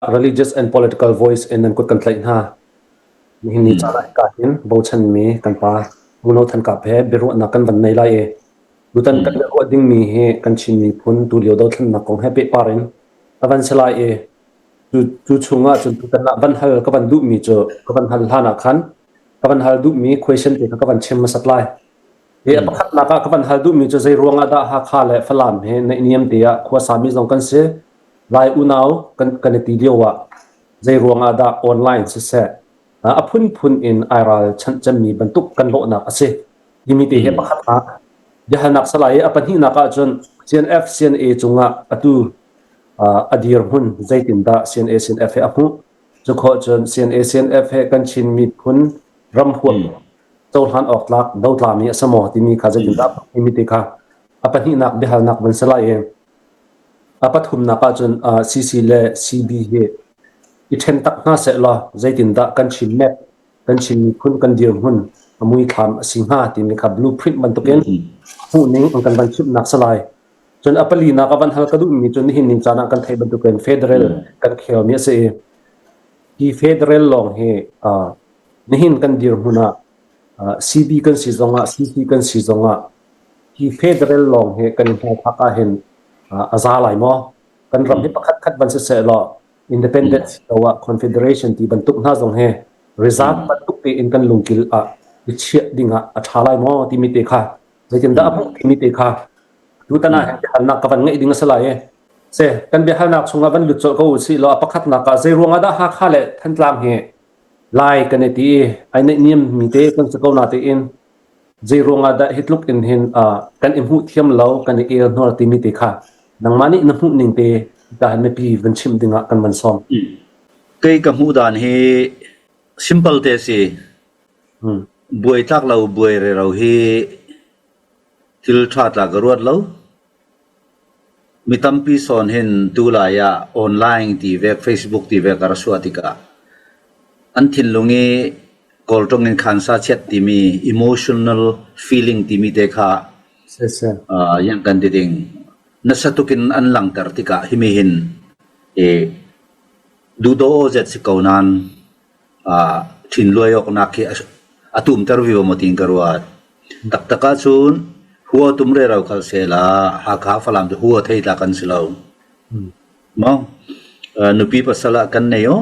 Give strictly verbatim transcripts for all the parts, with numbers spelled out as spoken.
religious and political voice in nan kut kan tlaih hna. Nihin ni caan ah ka hin bochan mi kan pa Muno Than Kap he biaruahnak kan van nei lai i, tutan kan biaruah dingmi hi kan Chin miphun tu lio dothlennak kong he pehpar in a van si lai i, cu, cu chungah cun tutan ah van hal ka van duhmi cu ka van hal hlan ah khan ka van hal duhmi question te kha ka van chim hmasat lai. Hi a pakhatnak ah ka van hal duhmi cu zei ruangah dah Hakha le Falam he naihniam te ah khuasami zong kan si, Lai unau kan, kan i ti lio ah zei ruangah dah online siseh, a, a phunphun in aa ral chanh cemmi bantuk kan lawhnak a si timi te hi a pakhatnak biahalnak si lai i, a pahnihnak ah cun C N F, C N A cungah atu, a, a dirhmun zeitindah C N A, C N F he a hmuh? Cu khawh cun C N A, C N F he kan Chin miphun ramhuam cohlan awk tlak dotlami a si maw timi kha zeitindah a hmuh timi te kha a pahnihnak biahalnak van si lai i, a pathumnak ah cun, ah, C C le C B hi i ṭhen tak hna sehlaw, zeitindah kan Chin map, kan Chin miphun kan dirhmun a muithlam a si hnga timi kha blueprint bantukin hmuh ning an kan van chimhnak si lai. Cun a palinak a van hal ka duhmi cu nihin ni caan ah kan theih bantukin federal kan khelmi a si i, hi federal lawng hi, ah, nihin kan dirhmun ah, ah, C B kan si zongah, C C kan si zongah, hi federal lawng hi kan i hmelphak ah hin, ah, a za lai maw? Kan ram hi pakhat khat van si sehlaw, independent si lo ah confederation ti bantuk hna zong hi result bantuk tein kan lungkil ah i chiah dingah a ṭha lai maw timi te kha, zeitindah a hmuh timi te kha, tutan ah hin biahalnak ka van ngeih ding a si lai i, se, kan biahalnak chungah van lut colh ko u sih law, a pakhatnak ah zei ruangah dah Hakha le Thantlang hi Lai kan i ti i, aa naihniam mi te kan si ko nain, zei ruangah dah hi tluk in hin, aa, kan i hmuh thiam lo, kan i el hnawh timi te kha nangmah nih na hmuh ning te, ta hin mipi van chimh dingah kan van sawm. Kei ka hmuh dan hi simple te si. Buai tlak lo, buai rero hi thil ṭha tla ka ruat lo. Mi tampi sawn hin tu lai ah online ti vek, Facebook ti vek a ra suah tikah an thinlung i Kawl ṭong in khansa chiat timi emotional feeling timi te kha, ah, yang kan ti ding, nasa tukin an langter tikah himi hin, eh, duhdaw aw zet si ko nain, aa, thinluai awknak khi a, a tumter vivo maw tiin ka ruat. Taktak ah cun hua tum rero khal sehla, Hakha Falam cu hua thei tla kan si lo. Maw? Aa, nupi pasal ah kan nei aw,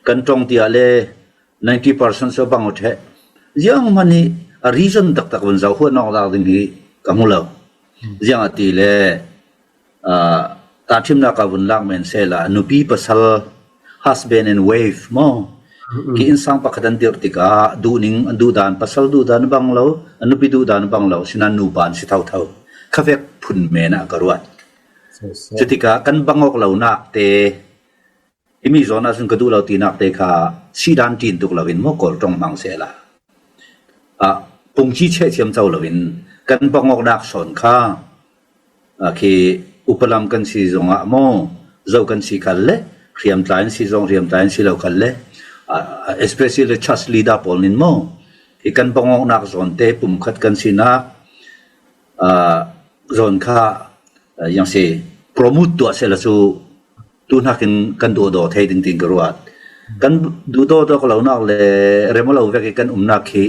kan ṭong tiah le ninety percent cu bang aw ṭheh. Zianghman hi a reason taktak vun zoh huat awknak ding hi ka hmu lo. Ziangahtile, aa, tahṭhimnak ah vun lak men sehla, nupi pasal, husband and wife maw? Khi innsang pakhat an dirh tikah duhning, an duhdan, pasal duhdan bang lo, an nupi duhdan bang lo, sinain nupa an si thotho. Khavek phun men ah ka ruat. Cutikah kan bang awk lonak te, himi zawn ah cun ka duh lo tinak te kha sihdan ṭin tuk loin maw, Kawl ṭong hmang sehla, ah, pungci cheh thiam co loin kan bang awknak sawn kha, ah, khi upa lam kan si zongah maw, zo kan si khal le, hriamtlai an si zong, hriamtlai an si lo khal le, ah, especially church leader pawl nin maw, khi kan bang awknak zawn te pumkhat kan sinak, ah, zawn kha, ah, yang si promote tuah sehla cu tu hnakin kan duhdaw thei ding tiin ka ruat. Kan duhdaw dawk lonak le rem lo vek i kan umnak khi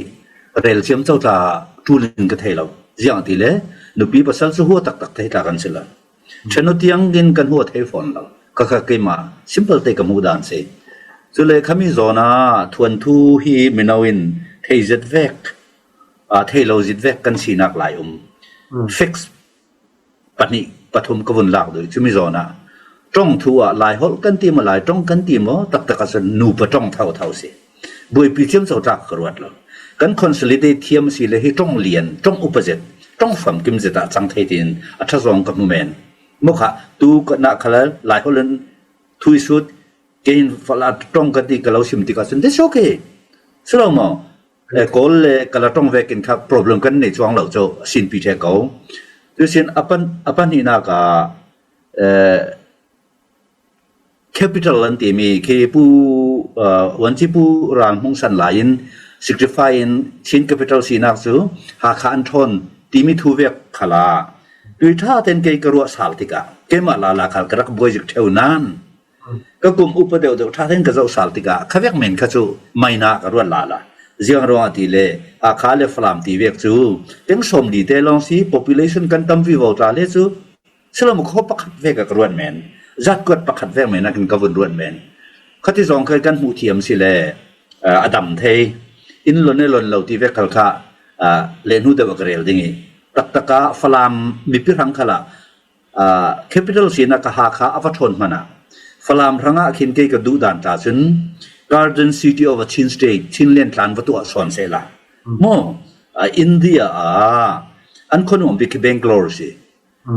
rel ciamco tla ṭul in ka thei lo. Ziangahtile nupi pasal cu hua taktak thei tla kan si lo. Ṭhen aw tiang in kan hua thei fawn lo. Khakha keimah simple te ka hmuh dan si. Cule khami zawn ah thuanthu hi mino in thei zet vek, aa, thei lo zet vek kan sinak lai um. Fix pahnih pathum ka vun lak duh. Cumi zawn ah ṭong thu ah Lai holh kan ti maw, Lai ṭong kan ti maw, taktak ah cun nupa ṭong thotho si. Buaipi ciamco tlak ka ruat lo. Kan consolidate thiam si le hi ṭong lian, ṭong upa zet, ṭong famkim zet ah cang thei tiin a ṭha zong ka hmu men. Mawkha tu ka nah khala Lai holh in thu i sut, kei in Falam ṭong kan ti ka lo sim tikah cun, that's okay. Si lo maw? Eh, Kawl le Kala ṭong vekin kha problem kan nei cuang lo cu a sinpi ṭheh ko. Cusin a pan, a pahnihnak ah, eh, capital an timi khi Pu, eh, Vuanci Pu Ral Hmung San lai in sixty-five in Chin capital sinak cu Hakha an ṭhawn timi thu vek khala tui ṭha tein kei ka ruah sal tikah keimah lala khal ka rak buai zik ṭheu nain Ka kum upa deuhdeuh ṭha theng ka zoh sal tikah kha vek men kha cu maina ka ruat lala. Ziang ruangah ti le Hakha le Falam ti vek cu teng sawmli te lawng si population kan tam vivo ta le cu, si lo maw khaw pakhat vek a ka ruat men, zatkuat pakhat vek men a kan ka vun ruat men. Khati zong kha kan hmuh thiam si le, ah, a dam thei. In lon e lon lo ti vek khal kha, ah, le hnu deuh a ka rel ding i taktak ah Falam mipi hrang khalah, ah, capital sin a ka Hakha a va ṭhawn hmanah Falam hrangah khin kei ka duh dan ta cun Garden City of a Chin State, Chinland tlan va tuah sawn sehla. Maw, ah, India ah an khuanuam bik hi Bangalore si.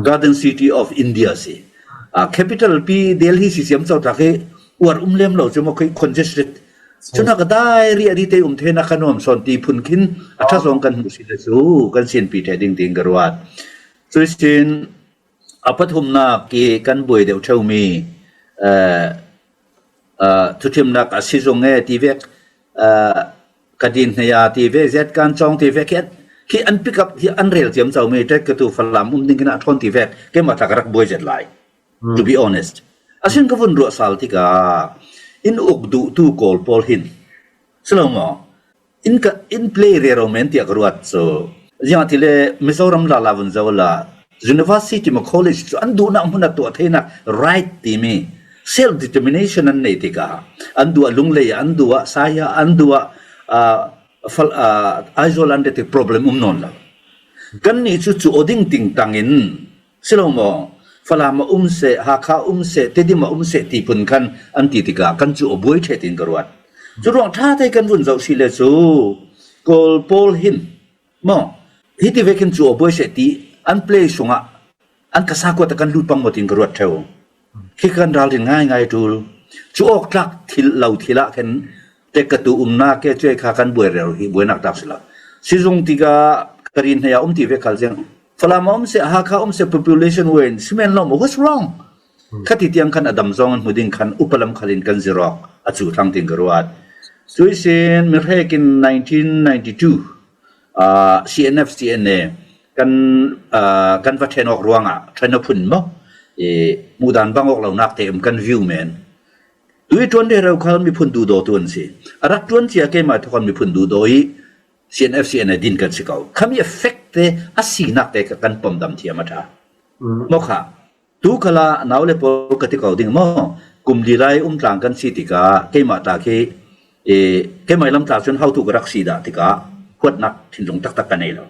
Garden City of India si. Ah, capital pi Delhi si siam co tak hi uar um lem lo cu maw khi congested. Cun a ka dai ri a ri te um thei na kha nuam sawn ti phun khin a ṭha zong kan hmuh si le cu kan sinpi ṭheh ding tiin ka ruat. Cui sin a pathumnak i kan buai deuh ṭheumi, eh, ah, thuṭhimnak a si zong e ti vek, ah, ka din hnei a ti ve, zet kan cawng ti ve, khi an, khi an pick up, khi an rel ciamco mi, ṭek ka tu Falam um ding khin a ṭhawn ti vek, keimah tlak a rak buai zet lai. To be honest. A sin ka vun ruah sal tikah in uk duhtu Kawl pawl hin, si lo maw? In ka, in play rero men tiah ka ruat cu. Ziangahtile Mizoram lala vun zo la, university ma college cu an duhnak hmun a tuah theinak right timi self determination an nei tikah an duh ah Lunglei ah, an duh ah Sai ah, an duh ah, ah, Fal-, ah, Aizawl an ṭek tik problem um nawn lo. Kannih cu cu aw ding ting tangin, si lo maw? Falam a um seh, Hakha a um seh, Tedim a um seh ti phun khan an ti tikah kan cu aw buai ṭheh tiin ka ruat. Cu ruang ṭha te kan vun zoh si le cu Kawl pawl hin maw, hiti vekin cu aw buai seh ti an play sungah an ka sakua te kan lut pang maw tiin ka ruat ṭheu. Khi kan ral din ngaingai ṭul. Cu awk tlak thil lo thil ah khen tek ka tu umnak ke cuai kha kan buai rero hi buainak tak si lo. Sizung tikah ka rin hnei a um ti ve khal ziang. Falam a um seh, Hakha a um seh, population wen, simen lawm, what's wrong? Khati tiang khan a dam zong an hmu ding khan upa lam khalin kan zirawk a cu thlang tiin ka ruat. Cui sin mi hrek in nineteen ninety-two, ah, C N F C N A kan, ah, kan va ṭhen awk ruangah ṭhen a phun maw? I, muhdan bang awk lonak te um kan view men. Tui ṭuan rero khal miphun duhdaw tu an si. A rak ṭuan cia keimah thawk an miphun duhdaw i C N F C N A din kan si ko. Khami effect te a sinak te kha kan pom dam thiam a ṭha. Maw kha, tu khala nau le pawl ka ti ko ding maw? Kum li lai um tlang kan si tikah keimah ta khi, e, keimah lam tla cun hotu ka rak si dah tikah huatnak thinlung taktak ka nei lo.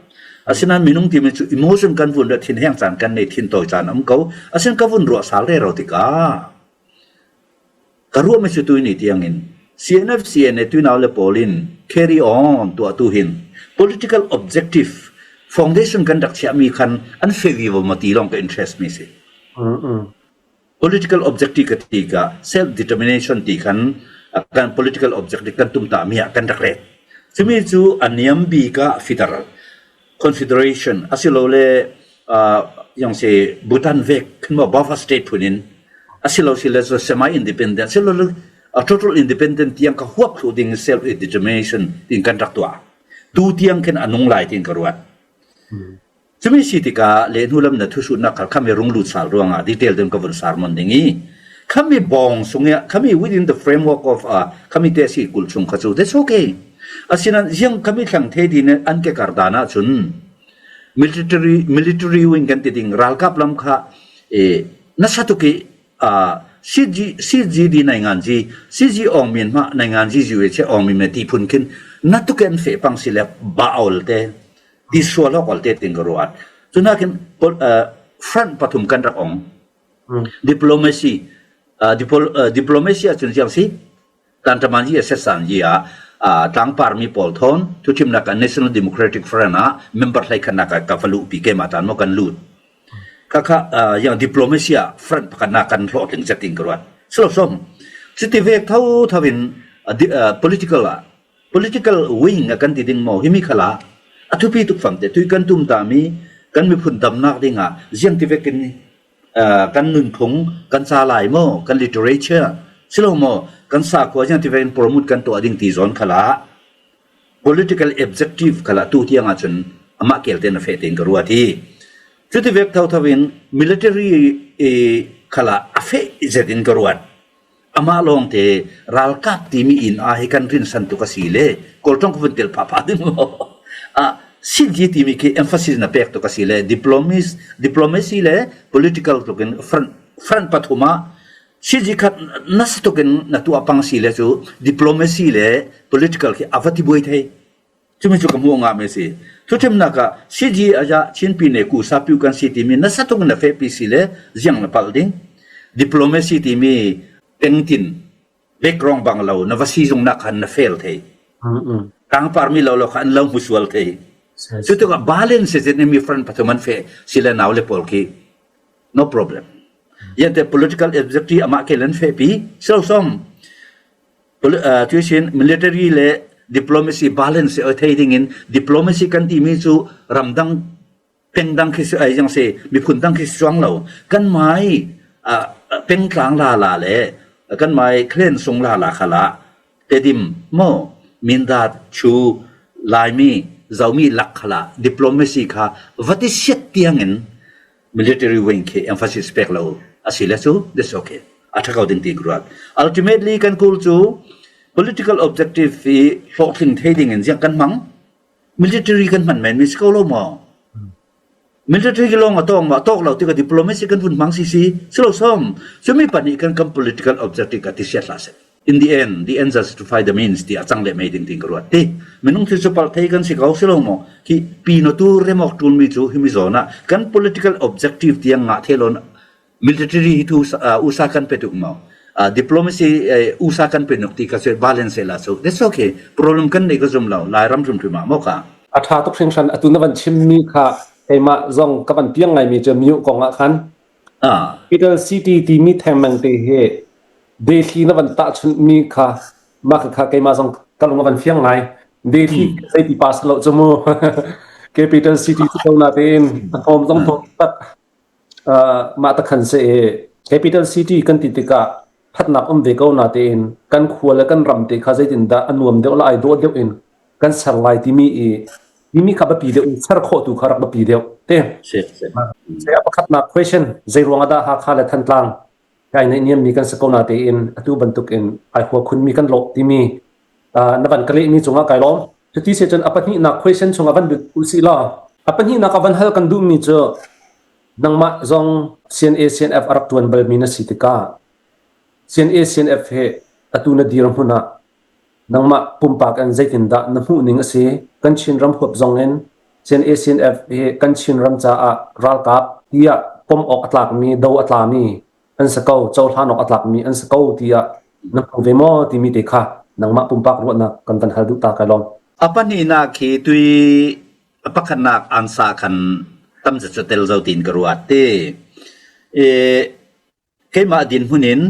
Asinain minung timi cu emotion kan vun dah thinheng caan kan nei, thintawi caan a um ko. Asin ka vun ruah sal rero tikah ka ruahmi cu tui ni tiangin C N F C N A tuinau le pawl in carry on tuah tu hin political objective foundation kan rak chiahmi khan an feh vivo maw ti lawng ka interest mi si. Political objective ka ti ka self determination ti khan, ah, kan political objective kan tumtahmi ah kan rak ret. Cumi cu a niam bik ah federal confederation asilole, ah, yang si Bhutan vek khan maw buffer state phun in asilo si le cu semi independent asilole, ah, total independent tiang ka huap thluh ding self determination tin kan rak tuah. Tu tiang khin a nung lai tin ka ruat. Cumi si tikah le hnu lam na thusuhnak khal khami rung lut sal ruangah detail deuh ka vun sermon ding i khami bawng sungah khami within the framework of, uh, khami te si kulh chung kha cu that's okay. Asinan ziang khami thlang thei ding an ke kar dan ah cun military, military wing kan ti ding ralkap lam kha, eh, nasa tuk i, ah, C G, C G D naingan ji, C G awng min hmah naingan ji ju e che awng min me ti phun khin na tuk an feh pang si le ba awl te ti sual awk awl te tin ka ruat. Cunakin pol-, ah, front pathum kan rak ong. Diplomacy, ah, dipol-, ah, diplomacy ah cun ziang si, tantaman ji a setsan ji ah, ah, tlangpar mi pawl thawn thuṭhimnak ah National Democratic Front ah member hleikhatnak ah ka va luhpi keimah tan maw kan lut. Kha kha, ah, yang diplomacy ah front pakhatnak kan hlawhtling zet in ka ruat. Silo sawm. Cuti vek tho tho in, ah, di-, ah, political ah, political wing a kan ti ding maw, himi khalah a thupi tuk famte, tui kan tumtahmi kan miphun damnak dingah ziang ti vekin, ah, kan nunphung, kan ca lai maw, kan literature, silo maw, kan sakhua ziang ti vekin promote kan tuah ding ti zawn khalah political objective khalah tu tiangah cun amah kelte na feh tein ka ruat hi. Cuti vek tho tho in military, eh, khalah a feh zet in ka ruat. Amah lawngte ralkap timi in a hi kan rinsan tuk a si le, Kawl ṭong ka vun tel phapha ding maw? A, C G timi khi emphasis na pek tuk a si le, diplomis-, diplomacy le political tukin front, front pathum ah C G khat nasa tukin na tuah pang si le cu diplomacy le political khi a va ti buai thei. Cumi cu ka hmuh ngam a si. Thuṭhimnak ah C G a ya Chinpi ne ku sapiu kan si timi nasa tukin na fehpi si le ziang na palh ding. Diplomacy timi pengtin background bang lo na va si zongnak khan na fail thei. Tangpar mi lo lo kha an lo hmusual thei. Cutuk ah balance zet mi front pathum an feh si le nau le pawl khi no problem. Yante political objective amah ke len fehpi si lo sawm. Poli-, ah, tuisin military le diplomacy balance a thei dingin diplomacy kan timi cu ramdang pengdang khi si, ai, zang si, miphun dang khi si cuang lo. Kan mai, ah, pengtlang lala le kan mai khlen sung lala khalah Tedim maw, Mindat, Chu, Laimi, Zomi lak khalah diplomacy kha va ti siat tiangin military wing khi emphasis pek lo a si le cu, that's okay. A ṭha ko ding ti ka ruat. Ultimately kan kul cu political objective hi hlawhtling thei dingin ziang kan hmang, military kan hman men mi si ko lo maw? Military ki lawng a tawng maw, a tawk lo tikah diplomacy kan vun hmang si si, si lo sawm. Cumi pahnih kan, kan political objective ka ti siat hlah seh. In the end, the end justify the means ti a cang le mei ding ting ka ruat ti. Minung thil cu palh thei kan si ko si lo maw? Khi pino tu remawk ṭulmi cu himi zawn ah kan political objective tiang ngah thei lo. Military hi thu sa-, ah, usa kan pe tuk maw? Ah, diplomacy, eh, usa kan pe nuk ti ka cuai balance la so. That's okay. Problem kan nei ka zum lo. Lai ram tum tum maw ka. A ṭha tuk hringhran atu na van chimmi kha keimah zong ka van piang ngaimi cu Myo kong ah khan. Ah. Capital city timi thengmeng te hi Delhi na van tahchunhmi kha, mah kha keimah zong ka lung a van fiang ngai. Delhi hmm. Zei ti pas lo cu mu. Capital city cu ko natein a hnawm zong hnawm tak. Ah, mah takhan seh i capital city kan ti tikah ṭhatnak um ve ko natein kan khua le kan ram te kha zeitindah a nuam deuh le ai dawh deuh in kan ser lai timi i, timi kha biapi deuh in ser khawhtu kha rak biapi deuh te. Si, si. Ah, si a pakhatnak question, zei ruang a dah Hakha le Thantlang hi ai neih niammi kan si ko natein atu bantukin ai hua khunmi kan lawh timi, ah, na van ka lehmi cungah kai lawm. Cuti si cun a pahnihnak question chung a van lut u sih law. A pahnihnak a van hal kan duhmi cu nangmah zong C N A, C N F a rak ṭuan balmi na si tikah C N A, C N F hi atu na dirhmun ah nangmah pumpak in zeitindah na hmuh ning a si? Kan Chin ram huap zongin C N A, C N F hi kan Chin ram caah ralkap tiah pom awk a tlakmi, do a tlami an si ko, cohlan awk a tlakmi an si ko tiah na hmu ve maw timi te kha nangmah pumpak ruahnak kan van hal duh ta kai lawm. A pahnihnak hi tui a pakhatnak ansa khan tam zet cu tel zo tiin ka ruat ti. E, keimah a dinhmun in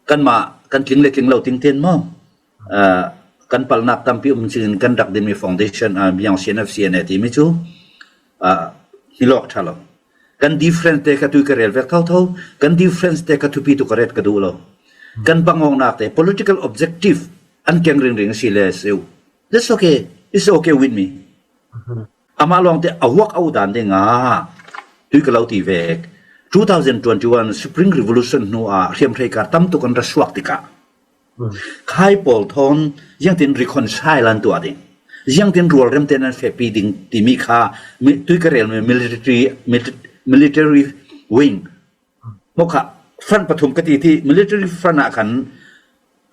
kanmah kan tling le tling lo tingten maw? Ah, kan palhnak tampi um cingin kan rak dinmi foundation, ah, biang C N F, C N A timi cu, ah, hi lawk ṭha lo. Kan difference te ka tui ka rel vek thotho, kan difference te ka thupi tu ka ret ka duh lo. Kan bangawknak te political objective an keng ringring si le siu. That's okay. It's okay with me. Amah lawngte a work out dan dingah tui ka lo ti vek. Two thousand twenty-one Spring Revolution hnu ah hriamhreikar tam tuk an ra suak tikah khai pawl thawn ziangtin reconcile an tuah ding, ziangtin rualrem tein an fehpi ding timi kha mi-, tui ka relmi military, mil-, military wing maw kha, front pathum ka ti ti, military front ah khan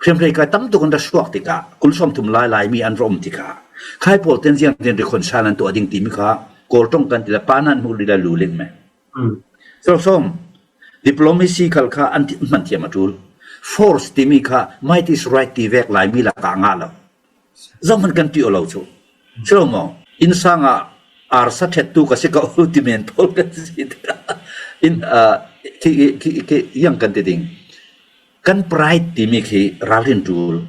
hriamhrei kai tam tuk an ra suak tikah, kul sawmthum lai lai mi an ra um tikah, khai pawl ten ziangtin reconcile an tuah ding timi kha, Kawl ṭong kan ti le, pa nan hmuh li le lu ling me. Hmm. So, sawm, diplomacy khal kha an ti, hman thiam a ṭul. Force timi kha, might is right ti vek lai mi lakah ngah lo. Zohman kan ti aw lo cu. Si lo maw? Innsang ah arsa ṭhettu ka si ko ti men pawl kan si. In, ah, ki, ki, ki, yang kan ti ding. Kan pride timi khi ralrin ṭul.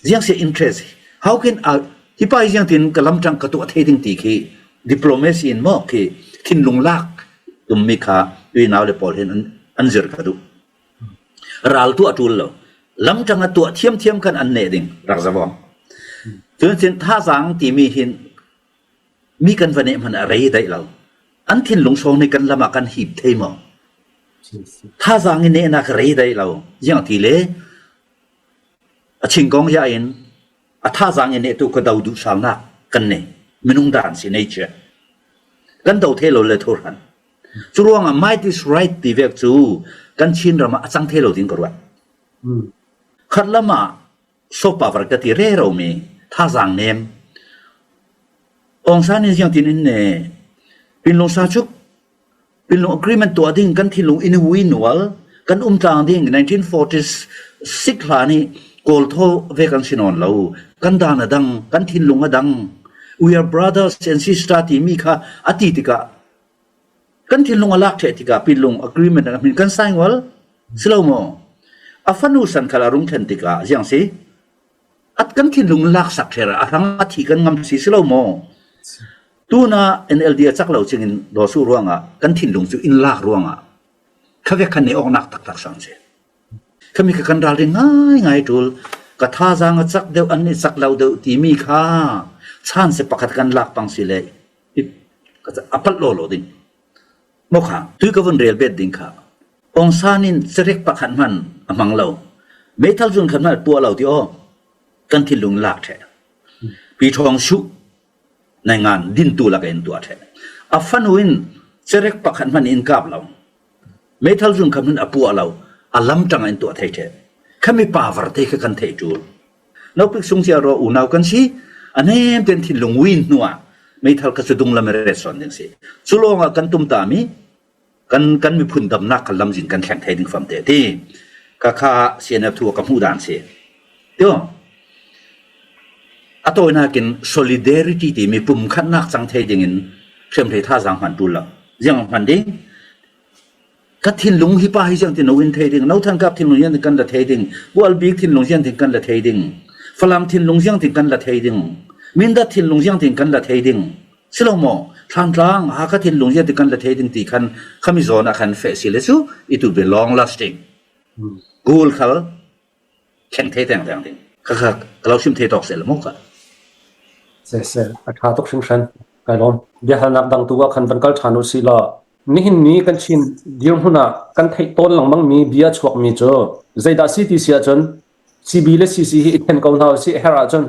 Ziang si interest. How can, ah, hi pa hi ziangtin ka lamṭang ka tuah thei ding ti khi diplomacy in maw khi thinlung lak tummi kha tui nau le pawl hin an, an zir ka duh. Ral tuah ṭul lo. Lamṭang a tuah thiamthiam khan an neh ding, rak zavawng. Cun sin thazaang timi hin mi kan va neh hmanh a rei daih lo. An thinlung sawng nih kan lam ah kan hip thei maw? Thazaang i nehnak rei daih lo. Ziang ti le a chingkong ya in a thazaang in nehtu ka do duh salnak kan nei. Minung dan si nature. Kan do thei lo le tho hran. Curuangah might is right ti vek cu kan Chin ram ah a cang thei lo ding ka ruat. Khat lam ah soft power ka ti rero mi thazaang nem. Aung San in ziangtin in ne, Pinlung sa cuk, Pinlung agreement tuah ding kan thinlung in vui nual, kan um tlang ding nineteen forty six hlan i kawl thaw ve kan si nawn lo. Kan dan a dang, kan thinlung a dang. We are brothers and sisters ti mi kha a ti tikah kan thinlung a lak ṭheh tikah Pinlung agreement a hmin kan sign ual si lo maw? A fanu san khal a rung thlen tikah ziang si? At kan thinlung laksak ṭher a hrang a thi kan ngam si si lo maw? Tuna N L D a cak lo cingin lawsuh ruangah kan thinlung cu in lak ruangah khavek khan ne awknak taktak sang si. Khami kha kan ralring ngaingai ṭul, ka thazaang a cak deuh, an i cak lo deuh timi kha chance pakhat kan lak pang si le a palh lawlaw ding. Maw kha, tui ka vun rel bet ding kha, Aung San in cerek pakhat hman a hmang lo, meithal zun khat hman a puah lo ti aw, kan thinlung lak ṭheh. Pi Thawng Suh naingan dintu lak in tuah ṭheh. A fanu in cerek pakhat hman in kap lo, meithal zun khat hman a puah lo, a lamṭang in tuah thei ṭheh. Khami power te kha kan theih ṭul. Nopik sung cia raw unau kan si, a nem ten thinlung win hnuah meithal kha cu dunglam i ret sawn ding si. Cu lawngah kan tumtami kan, kan miphun damnak kha lamzin kan thleng thei ding famte ti kha kha C N F thu a ka hmuh dan si. Tio, a tawinakin solidarity timi pumkhatnak cang thei dingin hriamhrei thazaang hman ṭul lo. Ziang hman ding, ka thinlung hi pa hi ziangtin lo in thei ding, no thankap thinlung ziangtin kan la thei ding, bual bik thinlung ziangtin kan la thei ding, Falam thinlung ziangtin kan la thei ding, Mindat thinlung ziangtin kan la thei ding, si lo maw? Thantlang, Hakha thinlung ziangtin kan la thei ding ti khan khami zawn ah khan feh si le cu, it will be long lasting. Goal khal thleng thei tengteng ding. Kha kha ka lo sim thei tawk seh la maw kha. Se, se, a ṭha tuk hringhran, kai lawm. Biahalnak dang tu ah khan van kal ṭhan u si law. Nihin ni kan Chin dirhmun ah kan theih tawn lengmangmi bia chuakmi cu zeidah si ti si ahcun C B le C C hi i ṭhen ko hna u si, a herh ahcun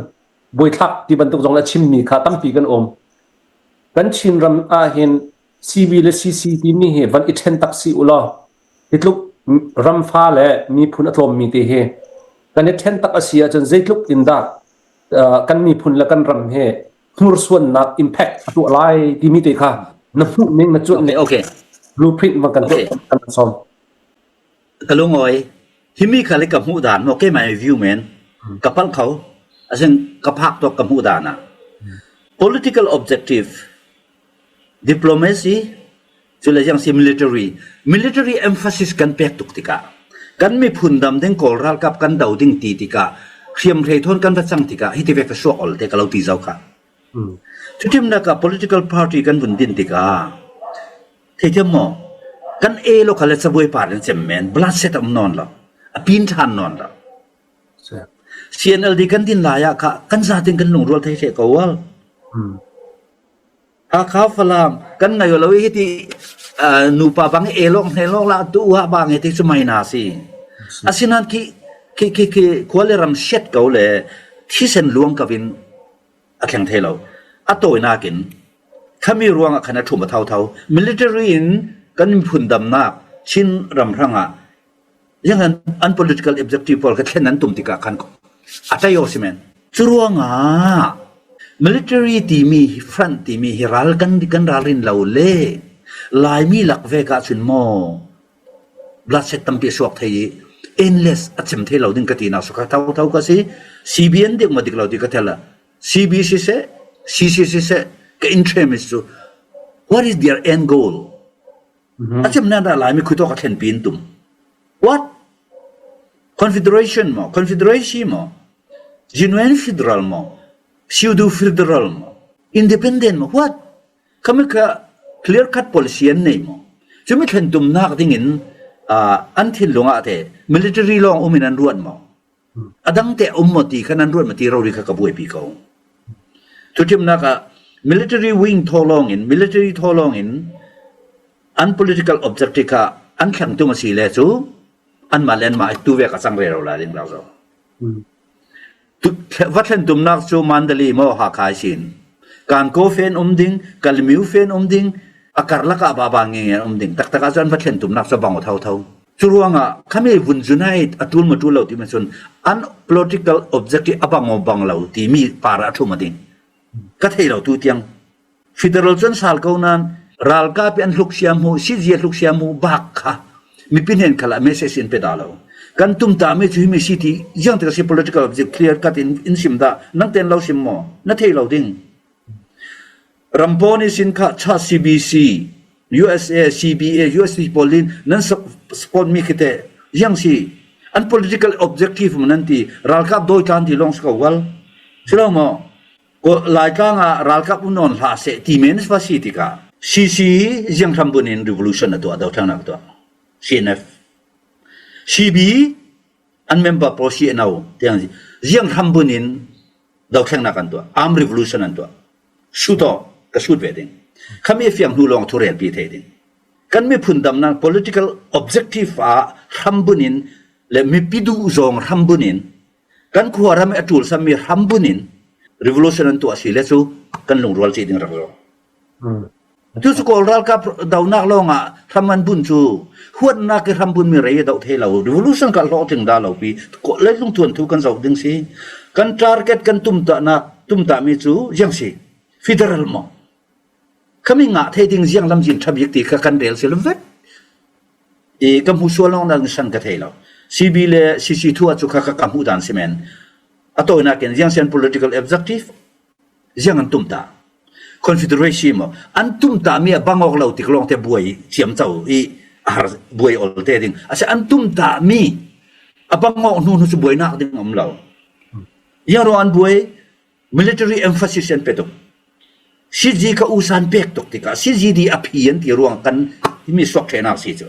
buaithlak ti bantuk zong le a chimmi kha tampi kan um. Kan Chin ram ah hin C B le C C timi hi van i ṭhen tak si u law, hi tluk ram fa le miphun a tlawmmi te hi kan i ṭhen tak a si ahcun zeitluk in dah, aa, kan miphun le kan ram hi hmursuannak impact a tuah lai timi te kha na hmuh ning, na cuanh ning. Okay, okay. Blueprint van kan tuah, okay, kan sawm. Ka lungawi, himi kha le ka hmuh dan maw, keimah view men, ka palh kho, a sin ka phak tawk ka hmuh dan ah. Political objective, diplomacy, cule ziang si military, military emphasis kan pek tuk tikah, kan miphun dam ding, Kawl ralkap kan do ding ti tikah, hriamhrei thawn kan va cang tikah, hiti vek ka suak ol te ka lo ti zo kha. Cutimnak ah political party kan vun din tikah, theithiam maw? Kan A lo kha le cabuai par in cem men, bloodset a um nawn lo, a pin ṭhan nawn lo. C N L D kan din lai ah kha kan zatin kan lungrual thei ṭheh ko ual. Hakha Falam kan ngaih lo i hiti, aa, nupa bang i A lawk hne lawk lah tu uah bang i ti cu mai na si. Asinain khi, khi, khi, khi khua le ram siat ko le thisen luang ko in a thleng thei lo. A tawinakin khami ruangah khan a ṭhum a thotho. Military in kan phundamnak Chin ram hrangah ziang an, an political objective pawl kha thlen an tum tikah khan a tei aw si men. Curuangah military timi, front timi hi ral kan, kan ralrin lo le Laimi lak vek ahcun maw, bloodshed tampi a suak thei i, endless a cem thei lo ding ka tinak sukha thotho ka si. C B an dik maw dik lo ti ka tel a, C B siseh, C C siseh, ka interest cu, what is their end goal? A cemnak ah Laimi khuitawk a thlenpi in tum. What? Confederation maw? Confederacy maw? Genuine federal maw? Pseudo federal maw? Independent maw? What? Khami kha clear cut policy an nei maw? Cumi thlen tumnak dingin, aa, an thinlung ah te military lawng um in an ruat maw? A dangte a um maw ti kha nan ruat maw ti rori kha ka buaipi ko. Thuṭhimnak ah military wing thaw lawngin, military thaw lawngin an political objective kha an thleng tum a si le cu anmah le anmah tu vek a cang rero lai ding rau zo. Tu, va thlen tumnak cu Mandalay maw Hakha sin. Kankaw fen um ding, Kalmiu fen um ding, a karlak ah baba nge nge um ding. Taktak ah cun va thlen tumnak cu a bang aw thotho. Cu ruangah khami vun zunai a ṭul ma ṭul lo timi cun an political objective a bang aw bang lo timi par a ṭhum a ding. Ka thei lo tu tiang. Federal cun sal ko nain ralkap i an hluk siam hmuh, C G a hluk siam hmuh bak kha mipi hnen khal ah message in pe dah lo. Kan tumtahmi cu himi si ti ziang tik a si political objective clear cut in, in sim dah, nang ten lo sim maw? Na thei lo ding. Rampon i sin kha cha C B C, U S A, C B A, U S A pawl in nan support mi khi te ziang si. An political objective maw nan ti, ralkap dawi tlan ti lawng si ko wal. Si lo maw? Ko Laitlang ah ralkap um nawn hlah seh ti men va si tikah C C ziang hram bunin revolution a tuah, dothlennak a tuah. C N F. C B an member pawl si a no tiang ziang hram bunin dothlennak an tuah, arm revolution an tuah. Sut aw, ka sut ve ding. Khami a fiang hnu lawng a thurelpi thei ding. Kan miphun damnak political objective ah hram bunin le mipi duh zong hram bunin kan khuaram i a ṭulsammi hram bunin revolution an tuah si le cu kan lungrual cih ding rak zo. Hmm. Tu cu Kawl ralkap dohnak lawngah hram an bun cu huatnak i hram bunmi rei a doh thei lo. Revolution kha hlawhtling dah lo pi. Kawl leilung tuan thu kan zoh ding si. Kan target kan tumtahnak, tumtahmi cu ziang si. Federal maw? Khami ngah thei ding ziang lamzin ṭha bik ti kha kan rel si lo vek. I ka hmuh sual lawng nan san ka thei lo. C B le C C thu ah cu kha ka, ka hmuh dan si men. A tawinak in ziang sian political objective, ziang an tumtah. Confederation maw? An tumtahmi a bang awk lo tik lawngte buai ciamco i a har buai olte ding. A si an tumtahmi a bang awk hnu hnu cu buainak ding a um lo. Ziang ruang an buai, military emphasis an pe tuk. C G ka usan pek tuk tikah C G di a phi an ti ruang kan himi suak ṭhehnak si cu.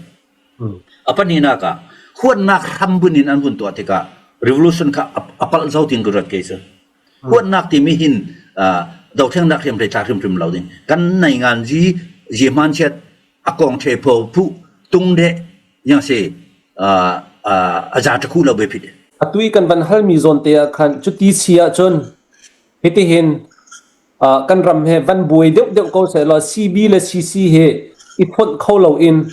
Hmm. A pahnihnak ah huatnak hram bunin an vun tuah tikah revolution kha a, a palh zo ding ka ruat kei cu. Hmm. Huatnak timi hin, aa, dothlennak hriamhrei tla hrimhrim lo ding. Kan naingan zi, zi hmanchiat a kong ṭhe pho phuh tung deh, ziang si, aa, aa, a za ṭakhu lo be phit. A tui kan van halmi zawnte ah khan cuti si ahcun hitihin, aa, kan ram he van buai deuh deuh ko seh law, C B le C C he i phonh kho lo in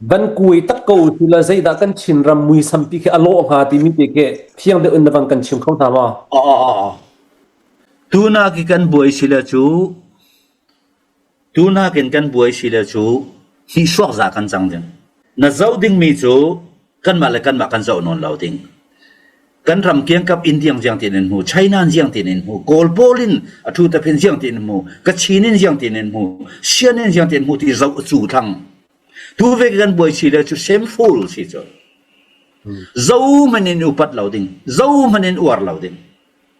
van kuai tak ko si law, zeidah kan Chin ram muisampi khi a lawh hnga timi ti khi fiang deuh in na van kan chim kho hna maw? Aw, aw, aw, aw. Tunak i kan buai si le cu, tunak in kan buai si le cu, hnihsuak za kan cang ding. Na zoh dingmi cu kanmah le kanmah kan zoh nawn lo ding. Kan ram kiangkap India in ziangtin in hmu, China in ziangtin in hmu, Kawl pawl in a ṭhu taphin ziangtin in hmu, Kachin in ziangtin in hmu, Shan in ziangtin in hmu ti zoh cu thlang. Tu vek kan buai si le cu shameful si cu. Hmm. Zohman in upat lo ding, zohman in uar lo ding.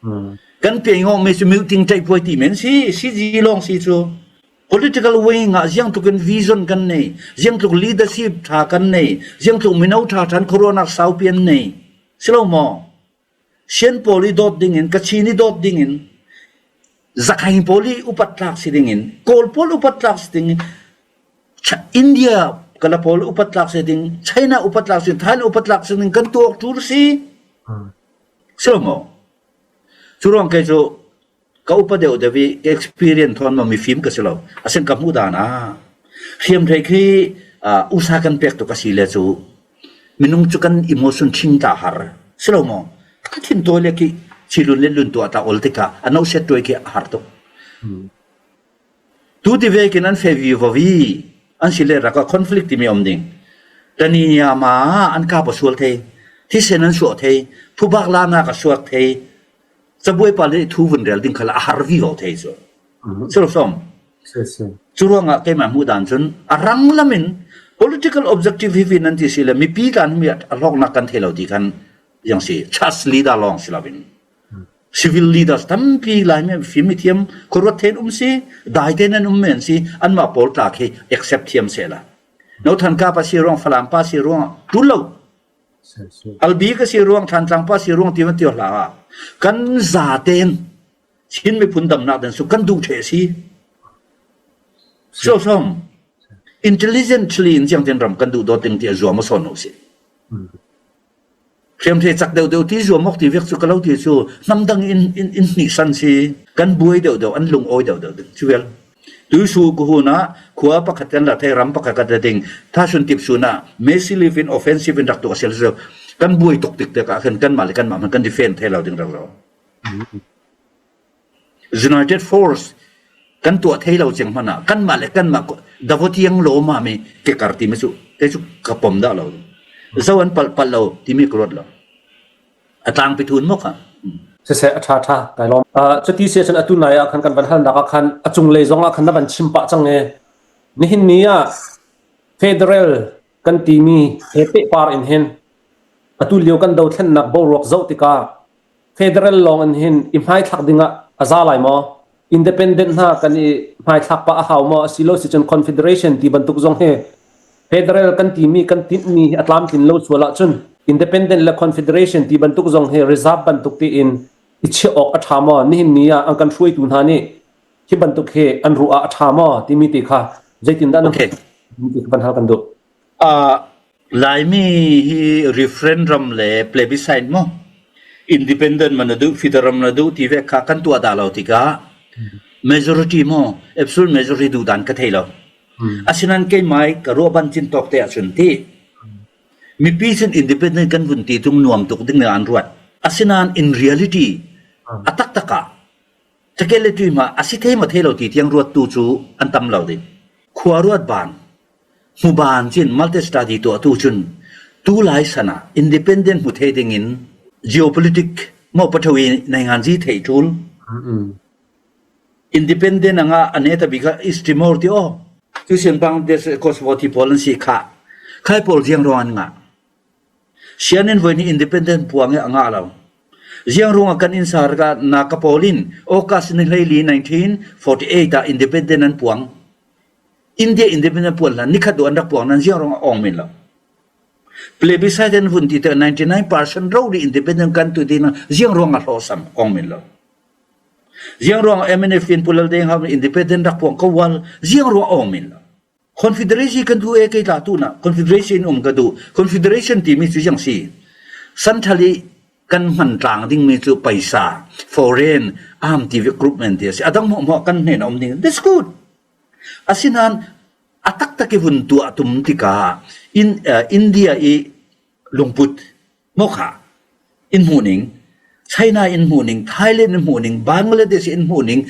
Hmm. Kan pei ngawhmi cu muting ṭaih puai ti men si, si zi lawng si cu. Political wing ah ziangtluk in vision kan nei, ziangtluk leadership ṭha kan nei, ziangtluk mino ṭha ṭhan khuaruahnak saupi an nei. Si lo maw? Shan pawl i dawt dingin, Kachin i dawt dingin, Zakhain pawl i upat tlak si dingin, Kawl pawl upat tlak si dingin, Ch-, India kala pawl upat tlak si ding, China upat tlak si ding, Thailand upat tlak si ding, kan tuak ṭul si. Hmm. Si lo maw? Cu ruang kei cu ka upa deuh deuh i ka experience thawn maw mifim ka si lo. A sen ka hmuh dan ah hriamhrei khi, aa, usa kan pek tuk a si le cu minung cu kan emotion thing ta har. Si lo maw? Ka thin tawi le khi chilun le lun tuah ta ol tikah a nauset tuai khi a har tuk. Hmm. Tu ti vekin an feh vivo vi, an si le rak a conflict timi a um ding. Tani nia ma an kap a sual thei, thisen an suah thei, phubak lanak a suak thei, cabuai pa le thu vun rel ding khal a har vivo thei cu. Mhm. Si lo sawm. Si, si. Cu ruangah keimah hmuh dan cun a rang lam in political objective hi vin an ti si le mipi tlan himi a hlawknak kan thei lo ti khan ziang si, church leader lawng si lo in. Civil leaders tampi Laimi fim i thiam, khuaruat thei an um si, daite nan um men si, anmah pawl tla khi accept thiam sehla. No than kap a si ruang, Falam pa si ruang, ṭul lo. Albi ka si ruang, Thantlang pa si ruang, ti van ti hla. Kan zaten Chin miphun damnak dan su kan duh ṭheh si. So som. Intelligently in ziangtin ram kan duh dawt ding ti a zuam a sawn lo si. Hmm. Hriamhrei cak deuhdeuh ti zuam awk ti vek cu ka lo ti cu, hnam dang in, in, in hnihsan si, kan buai deuhdeuh, an lung awi deuhdeuh ding cu vel. Tuisu ku hun ah khua pakhat kan la thei, ram pakhat kan la ding, thahsun tip sun ah massive in, offensive in rak tuah a si lo cu, kan buai tuk tik tik ah khan kanmah le kanmah hman kan defend thei lo ding rak lo. United force kan tuah thei lo ceng hmanh ah kanmah le kanmah ko-, davo tiang lo mah mi ke kar timi cu, kei cu ka pom dah lo. Zo an palh, palh lo timi ka ruat lo. A tlangpi thun maw kha? Siseh, a ṭha ṭha, kai lawm. Ah, cuti si ahcun atu nai ah khan kan van halnak ah khan a cunglei zong ah khan na van chim pah cang e. Nihin ni ah federal kan timi he pehpar in hin atu lio kan dothlennak boruak zoh tikah federal lawng in hin i hmaithlak dingah a za lai maw? Independent hna kan i hmaithlak pah a hau maw? A si lo si cun confederation ti bantuk zong hi federal kan timi, kan tinhmi hi a tlamtlin lo sual ahcun independent le confederation ti bantuk zong hi reserve bantuk tiin i chiah awk a ṭha maw? Nihin ni ah an kan hruaitu hna nih hi bantuk hi an ruah ah a ṭha maw timi te kha zeitindah nan, okay, timi te kha van hal kan duh. Ah, Laimi hi referendum le plebiscite maw? Independent man a duh, federal man a duh ti vek kha kan tuah dah lo tikah majority maw, absolute majority duh dan ka thei lo. Asinain keimai ka ruah ban cin tawk te ahcun ti mipi cun independent kan vun ti tung nuam tuk ding le an ruat. Asinain in reality a taktak ah Cakele tuihmah a si thei maw thei lo ti tiang ruattu cu an tam lo ding. Khua ruat ban, hmu ban cin multi study tuahtu cun tu lai san ah independent hmu thei dingin geopolitic maw paṭheu i nainganzi theih ṭul. Independent a ngah a neta bik kha East Timor ti aw. Tuisin Bangladesh, Kosovo ti pawl an si kha. Khai pawl ziang ruang an ngah. Sian in voi nih independent puang i a ngah lo. Ziang ruangah kan innsar ka na ka pawl in August ni hleili nineteen forty eight ah independent an puang. India independent puan hlan nikhat dawh an rak puang nan ziang ruangah awng min lo. Plebiscite an vun ti te ninety nine percent rori independent kan tu ti nan ziang ruangah hlawhsam awng min lo. Ziang ruangah M N F in Pu Lal Deng Hau independent rak puang ko wal ziang ruangah awng min lo. Confederation kan duh e, kei tla tu na confederation um ka duh. Confederation timi cu ziang si. Santhali kan hman tlang dingmi cu paisa, foreign, arm ti recruitment ti a si. A dang hmuahhmuah kan hnen a um ding. That's good. Asinain a taktak i vun tuah tum tikah in, uh, India i lungput maw kha in hmuh ning, China in hmuh ning, Thailand in hmuh ning, Bangladesh in hmuh ning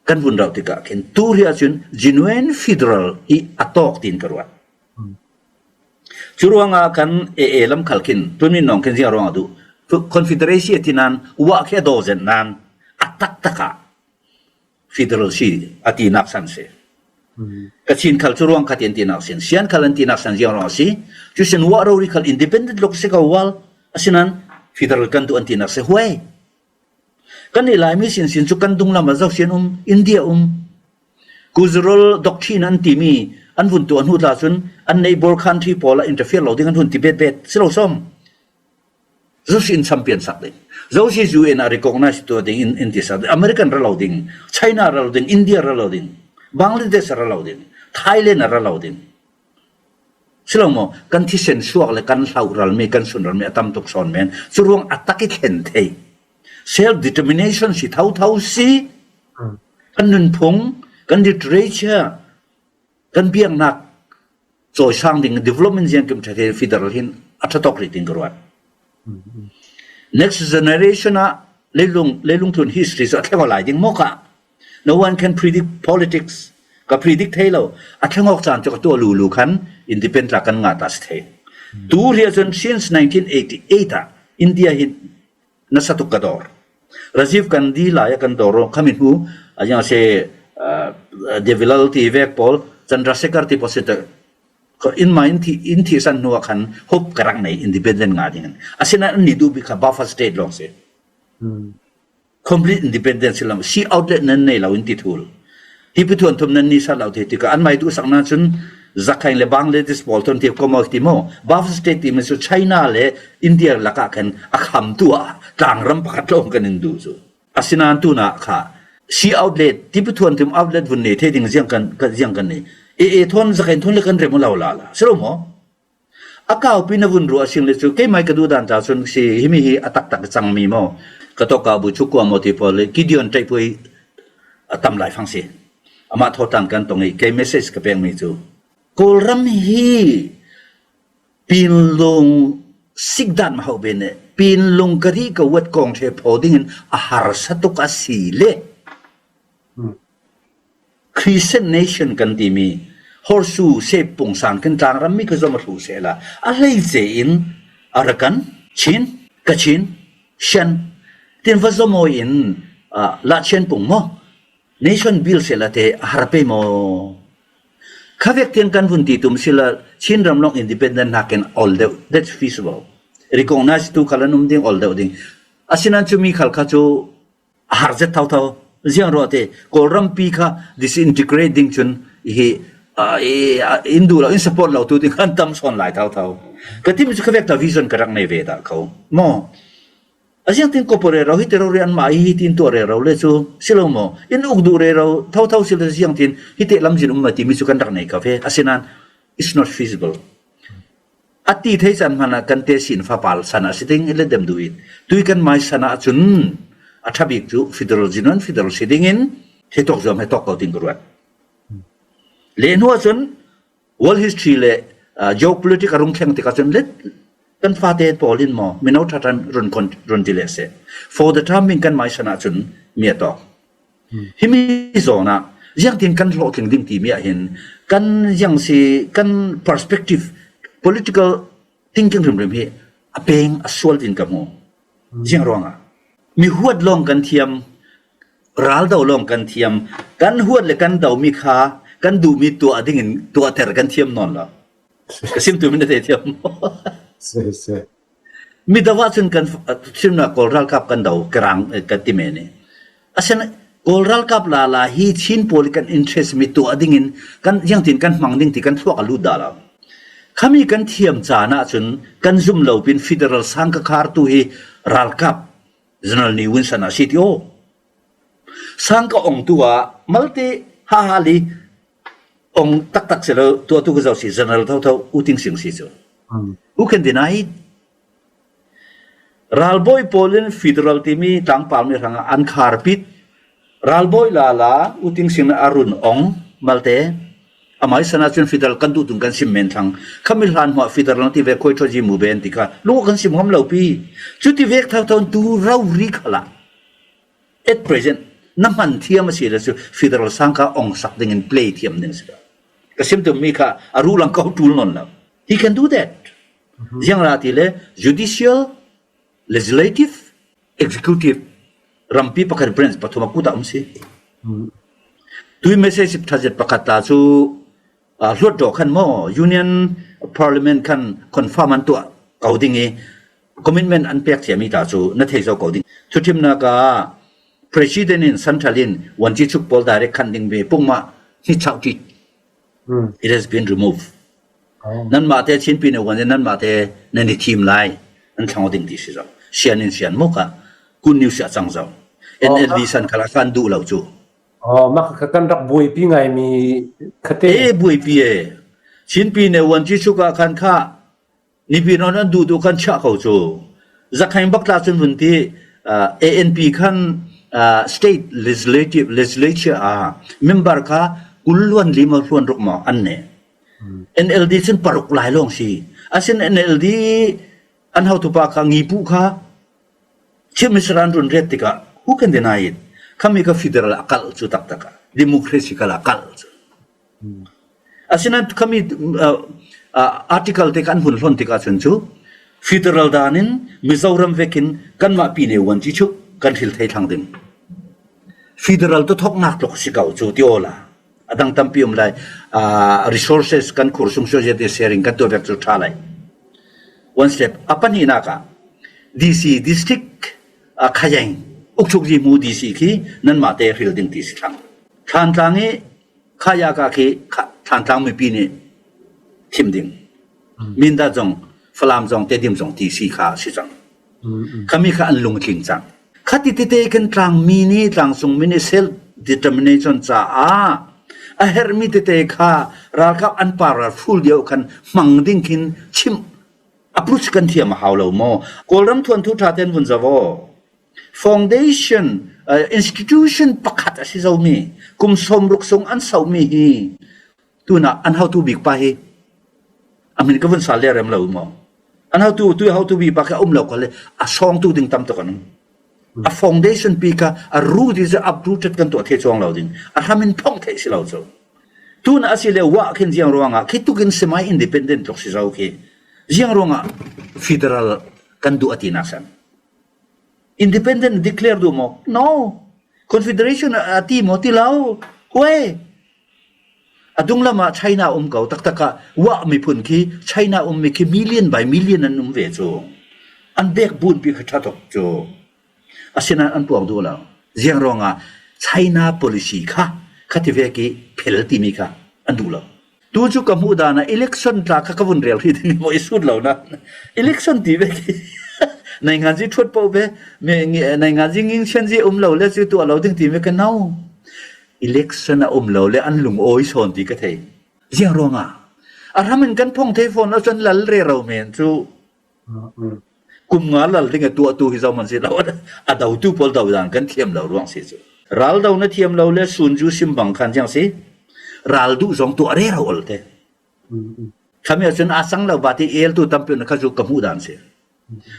kan vun rauh tikah khin tu hriah cun genuine federal hi a tawk tiin ka ruat. Cu ruangah kan A A lam khal khin, tun min nong khin ziang ruangah duh, confederacy a ti nan, uah khi a daw zen nan, a taktak ah federal si a tinak san si. Kachin khal cu ruang khat in tinak sin, Sian khal an tinak san ziang ruang a si. Cu sin uah rori khal independent lok si ko wal, asinain federal kan duh an tinak si huai. Kan i Laimi sinsin cu kan dunglam a Zosin um, India um. Gujarat doctrine an timi an vun tuah hnu tla cun an neighbor country pawl ah interfere lo ding an vun ti bet bet si lo sawm. Zosi in champion sak ding. Zosi U N a recognize tuah ding in, in ti sak ding. American ra lo ding, China ra lo ding, India ra lo ding, Bangladesh ra lo ding, Thailand ra lo ding. Si lo maw, kan thisen suak le kan hlau ralmi, kan sun ralmi a tam tuk sawn men. Cu ruang a tak i thlen thei. Self determination si thotho si. Kan nunphung, kan literature, kan biaknak cawisang ding development ziangkim ṭha thei federal hin a ṭha tawk rih ding ka ruat. Next generation ah leilung, leilung tlun history cu a thleng aw lai ding maw kha. No one can predict politics. Ka predict thei lo. A thleng awk caan cu ka tuah lulu khan independent tla kan ngah ta si thei. Tu hriah cun since nineteen eighty eight ah India hi nasa tuk ka dawr. Rajiv Gandhi lai ah kan dawr rawh. Khami hnu a ziang a si, ah, Devilal ti vek pawl, Chandrasekhar ti pawl si tak. In ma in thi, in thihsan hnu ah khan hope ka rak nei independent ngah ding. Asinain an ni duh bik kha buffer state lawng si. Complete independence si lo, sea outlet nan nei lo in ti thul. Hi pithuan thum nan ni sa lo ti tikah an mai duh sak nan cun Rakhine le Bangladesh pawl ton ti ko maw ti maw. Buffer state ti mi cu China le India lakah khan a kham tu ah tlangram pakhat lawng kan in duh cu. Asinain tu nak kha sea outlet ti pithuan thum outlet vun nei thei ding ziang kan, kan ziang kan nei. E, e thon Rakhine thon le kan rem lo la la. Si lo maw? A kaupi na vun ruah a sing le cu, keimai ka duh dan ca cun si, himi hi a taktak cang mi maw? Ka tawk kau bu cu kua maw ti pawl le, Gideon Ṭaihpuai a tam lai fang si. Amah thawhtan kan tong i, kei message ka pekmi cu, Kawlram hi Pinlung sikdan maho ben e, Pinlung ka rih ka uat kong ṭhe phaw dingin a harsa tuk a si le. Hmm. Christian nation kan timi, Horsu, Sep, Pungsan kan tlangram mi ka zom a hlu sehla, a hleice in Arakan, Chin, Kachin, Shan, tin va zom aw in, ah, Lachian Pung maw? Nation build sehla te a har pei maw? Khavek tiang kan vun ti tum sila, Chin ram lawng independent nakin ol deuh, that's feasible. Recognize tu khalan um ding, ol deuh ding. Asinan cu mi khal kha cu a har zet thotho. Ziang ruah te, Kawlrampi kha disintegrate ding cun hi, ah, i, ah, in duh lo, in support lo tu ding an tam sawn lai thotho. Ka timi cu khavek ta vision ka rak nei ve dah ko. Maw? A ziangtin kawpaw rero hi te rori anmah hi tin tuah rero le cu si lo maw? In uk duh rero thotho si le ziangtin hi te lamzin um ma timi cu kan rak nei ka ve. Asinan, it's not feasible. A ti thei caan hmanh ah kan te sin fapal san ah si ding i let dem duh i tui kan mai san ah cun a ṭha bik cu federal zinon federal si dingin he tawk zuam he tawk ko ding ka ruat. Le hnu ah cun world history le, ah, geopolitics a rung thleng tikah cun let kan fate pawl in maw mino ṭhaṭhan run, kon, run ti le seh. For the time being kan mai san ah cun mi a tawk. Himi zawn ah ziangtin kan hlawhtling ding timi ah hin kan ziang si kan perspective, political thinking hrimhrim hi a peng a sual tin ka hmu. Ziang ruangah mi huat lawng kan thiam, raldo lawng kan thiam, kan huat le kan do mi kha kan duhmi tuah dingin tuahter kan thiam nawn lo. Ka sim tu min a te thiam. Si, si. Mi do ah cun kan, ah, chimnak Kawl ralkap kan do, ka rang, eh, kan ti men i. A sen Kawl ralkap lala hi Chin pawl i kan interest mi tuah dingin kan ziangtin kan hmang ding ti kan thluak a lut dah lo. Khami kan thiam caan ah cun kan zum lo pin federal sang ka khar tu hi ralkap General Ni Win San a si ti aw. Sang ka ong tu ah malte ha ha li ong taktak si lo, tua tu ka zoh si General thotho U Ting Sing si cu. Hmm. Who can deny it? Ralbawi pawl in federal timi tlangpal mi hrangah an khar pit. Ralbawi lala U Ting Sing a run ong malte. Amai san ah cun federal kan duh tung kan sim men thlang. Khami hlan hmuah federal ti ve khoi thaw ji mu ben ti kha. Lung kan sim ngam lo pi. Cuti vek thotho tu rori khalah. At present, na hman thiam a si le cu federal sang kha ong sak dingin play thiam ding si lo. Ka sim tum mi kha a ruh lang ko tul nawn lo. He can do that. Mhm. Ziang ra ti le judicial, legislative, executive, rampi pakhat branch pathum a kut ah um si. Mhm. Tui message ṭha zet pakhat ta cu, ah, hluat dawh khan maw, Union Parliament khan confirm an tuah ko ding i, commitment an pek thiam i ta cu na thei zo ko ding. Thuṭhimnak ah President in Central in Wan Ci Chuk pawl direct khan ding ve pungmah hi chau ṭi. Hmm. It has been removed. Oh. Nanmah te Chinpi ne wan nanmah te nan i thim lai. An thlang ding ti si zo. Sian in sian mawk ah. Kun niu sia cang zo. Oh, N L D ah. San khala khan duh lo cu. Oh, mak kha kan rak buaipi ngai mi kha te. Eh, buaipi eh. Chinpi ne Wan Ci Chuk ah khan kha nipi nawn an duh duh kan chiah ko cu. Zakhang bak tla cun vun ti, ah, A N P khan, ah, state legislative, legislature ah member kha kul luan lima luan ruk maw an ne. Hmm. N L D cun paruk lai lawng si. Asin N L D an hotupa kha ngipu kha Chief Minister an run ret tikah, who can deny it? Khami kha federal a kalh cu taktak ah, democracy kal a kalh cu. Hmm. Asinan khami, uh, uh, article te kan hun hlon tikah cun cu, federal dan in Mizoram vekin kanmah pi ne Wan Ci Chuk kan hril thei thlang ding. Federal tu thawknak tluk si ko cu ti awla. A dang tampi um lai, ah, resources kan khur sung sual zia te sharing kan tuah vek cu ṭha lai. One step. A pahnihnak ah D C district, ah, Khayeng, ukchuk ji hmu D C khi nanmah te hril ding ti si thlang. Thlantlang i Khaya ka khi kha, Thlantlang mipi nih thim ding. Mm. Mindat zong, Falam zong, Tedim zong ti si kha si cang. Mm, mm. Khami kha an lungtling cang. Kha ti tete khin tlang mi nih, tlang sung mi nih self determination caah a herh mi tete kha ralkap an powerful deuh khan hmang ding khin chimh Approach kan thiam a hau lo maw? Kawlram thuanthu ṭha ten vun zavo. Foundation, uh, institution pakhat a si zo mi, kum sawmruk sung an sauh mi hi. Tuna an hotu bik pa hi. A min ka vun sal le rem lo maw? An hotu, tu hotu bik pa ka um lo ka le, a sawngtu ding tam tak an um. A foundation pi kha, a root is uprooted kan tuah thei chuang lo ding. A hramin phong thei si lo chu. Tuna a si le wah khin ziang ruangah, khi tukin semi independent tluk si zo khi. Ziang ruangah federal kan duh a ti nak san. Independent declare duh maw? No. Confederation a ti maw? Ti lo. Huai. A dunglamah China um ko taktakah wah miphun khi China um mi khi million by million an um ve chu. An backbone pi kha ṭha tok chu. A sinan an puang duh lo. Ziang ruangah China policy kha, kha ti vek i phel ti mi kha an duh lo. Tu chu ka hmuh dan a election tla kha ka vun rel ri ding maw i sut lo na. Election ti vek i. Naingan zi thuat pau ve, naingan zi ngingchian zi um lo le chu tuah lo ding ti vek ka nau. Election a um lo le an lungawi sawn ti ka thei. Ziang ruangah a hramin kan phong thei fawn lo chuan lal rero men chu. Kum nga lal ding a tuahtu hi zo man si lo. A dotu pawl do dan kan thiam lo ruang si chu. Ral dona thiam lo le sun ju sim bang khan ziang si. Ral duh zawng tuah rero ol te. Khami a chun a sang lo ba ti el tu tampi na kha chu ka hmuh dan si.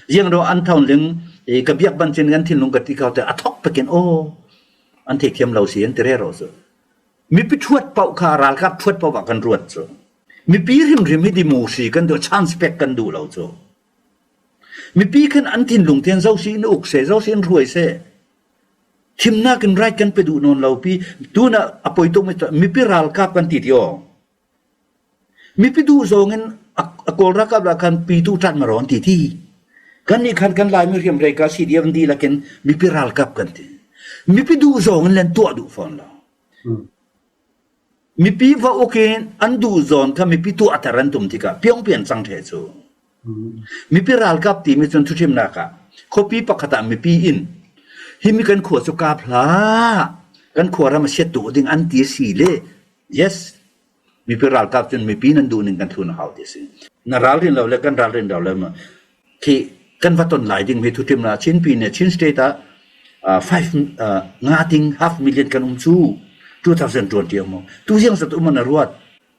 Ziang ro an thawn ling, eh, ka biak ban chin kan thinlung ka ti kau te a thawk pekin, oh, an thei thiam lo si an ti rero chu. Mipi thuat pauh kha ralkap thuat pauh ah kan ruat chu. Mipi hrimhrim hi dimu si kan duh, chance pek kan duh lo chu. Mipi khan an thinlung thian zo si in uk se, zo si in ruai se. Thimnak in right kan pe duh nawn lo pi, tuna a poi tuk mi chu, mipi ralkap kan ti ti aw. Mipi duh zawngin a, a kawl ralkap lah khan pi tu ṭan marawn ti ti. Kan nih khan kan Laimi hriamhrei ka C D F an dih lakin mipi ralkap kan ti. Mipi duh zawngin len tuah duh fawn lo. Mipi va ukin an duh zawn kha mipi tuah a tar an tum tikah piang pian chang ṭhe chu. Mipi ralkap ti mi chun thuṭhimnak ah khuapi pakhat ah mipi in himi kan khua chu kap hlah, kan khua ram a siat tuah ding an ti si le. Yes. Mipi ralkap chun mipi nan duh ning kan thlun a hau ti si. Na ralrin lo le kan ralrin lo le ma. Khi kan va ton lai ding mi thuṭhimna Chin pi ne Chin State ah, ah, five, ah, nga ting half million kan um chu two thousand twenty a maw. Tu ziang zat um an a ruat.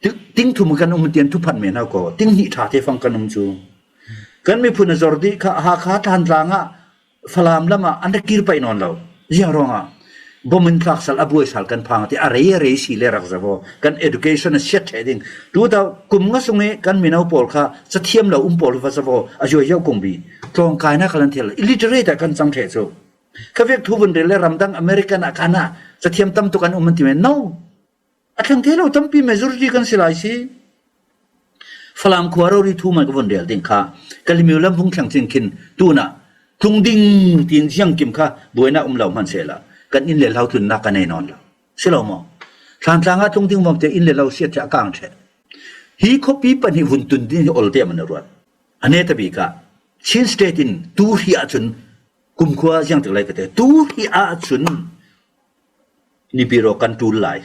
Ti-, ting thum kan um tian thuphan men hau ko. Ting hnih ṭha te fang kan um chu. Kan miphun a zor dih kha, Hakha Thantlang ah Falam lamah an ra kir paih nawn lo. Ziang ruangah bom in tlaksal a buaisal kan phang ti a rei a rei si le rak zavo. Kan education a siat ṭheh ding. Tuta kum nga sung i kan mino pawl kha cathiam lo um pawl va zavo. A zuai zauh kung bi. Tlawngkaina kha lan thil. Illiterate ah kan chang ṭheh chu. Kha vek thu vun rel le ramdang American ah khan ah cathiam tam tuk an um an ti men. No. A thlang thei lo tampi majority kan si lai si. Falam khua rori thu man ka vun rel ding kha. Ka limiu lam vung thlang chin khin tuna tlung ding tin ziang kim kha buaina um lo hman se la. Kan in le hlau tlunna ka nei nawn lo. Si lo maw? Thlantlanga tlung ding vawmte in le lo siat ṭheh a kang ṭheh. Hi khuapi pahnih vun tun ding hi ol te man a ruat. A ne ta bik ah Chin State in tu hi ah chun kumkhua ziang tuk lai ka te. Tu hi ah chun Nipiro kan tul lai.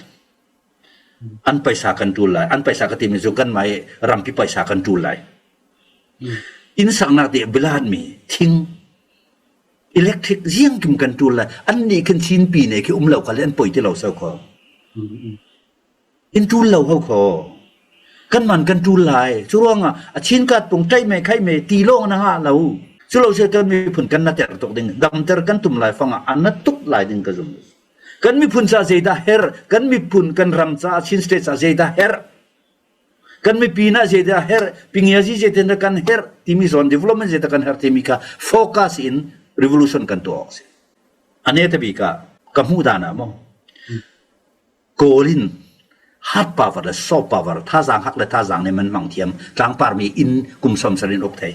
An paisa kan tul lai. An paisa ka ti mi chu kan mai rampi paisa kan tul lai. In saknak te bilat mi thing electric ziang kim kan tul lai. An nih khin Chin pi ne khi um lo kha le an poi ti lo sau kho. In tul lo ho kho. Kan man kan tul lai. Chu ruangah a Chin kat pung tai me khai me ti lo na nga lo. Chu lo se kan miphun kan na ter tuk ding. Dam ter kan tum lai fanga a na tuk lai ding ka zum. Kan miphun cha zei da her, kan miphun kan ram cha, Chin State cha zei da her. Kan mipi na zei da her, pingia zi zei te na kan her, ti mi zon development zei da kan her ti mi kha focus in revolution kan tuak si. A ne ta bik ah ka hmuh dan ah maw. Kawl in hard power le soft power, thazang hak le thazang ne man mang thiam, tlangpar mi in kum sawm sal in uk thei.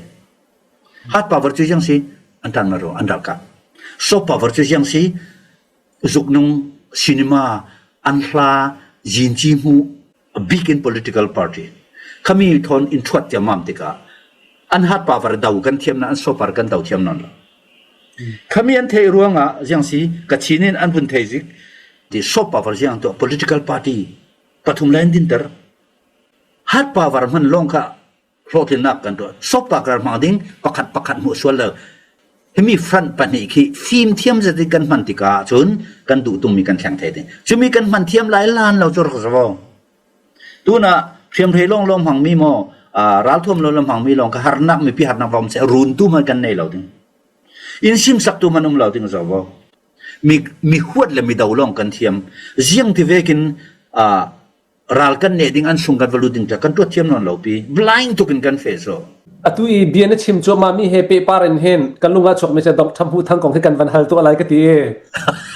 Hard power chu ziang si, an tan maro, an ralkap. Soft power chu ziang si, zuknung, cinema, an hla, zin chi hmuh, a big in political party. Khami thawn in thuat thiam mam tikah, an hard power dau kan thiam na, an soft power kan dau thiam nawn lo. Khami an theih ruangah ziang si, Kachin in an vun thei zik, ti soft power ziang tuah political party pathum lai an dinter. Hard power hman lawng kha hlawhtlinnak kan tuah. Soft power hmang ding, pakhat pakhat hmuh sual lo. Himi front pahnih khi fimthiam zet in kan hman tikah cun kan duhtung mi kan thleng thei ding. Cumi kan hman thiam lai lan lo cu rak zoh. Tunah hriamhrei lawnglawng hmangmi maw, aa, ralthuam lawnglawng hmangmi lawng kha harnak, mipi harnak va um seh, runtu hmanh kan nei lo ding. Inn simsaktu hmanh um lo ding zoh. Mi, mi huat le mi do lawng kan thiam. Ziang ti vekin, aa, ral kan neh ding, an sung kan va lut ding tiah kan tuat thiam nawn lo pi. Blind tukin kan feh saw. Atu i bia na chim cuahmah mi he pehpar in hin kan lungah chuakmi cu Doctor Hmuh Thang kong hi kan van hal tuah lai ka ti i.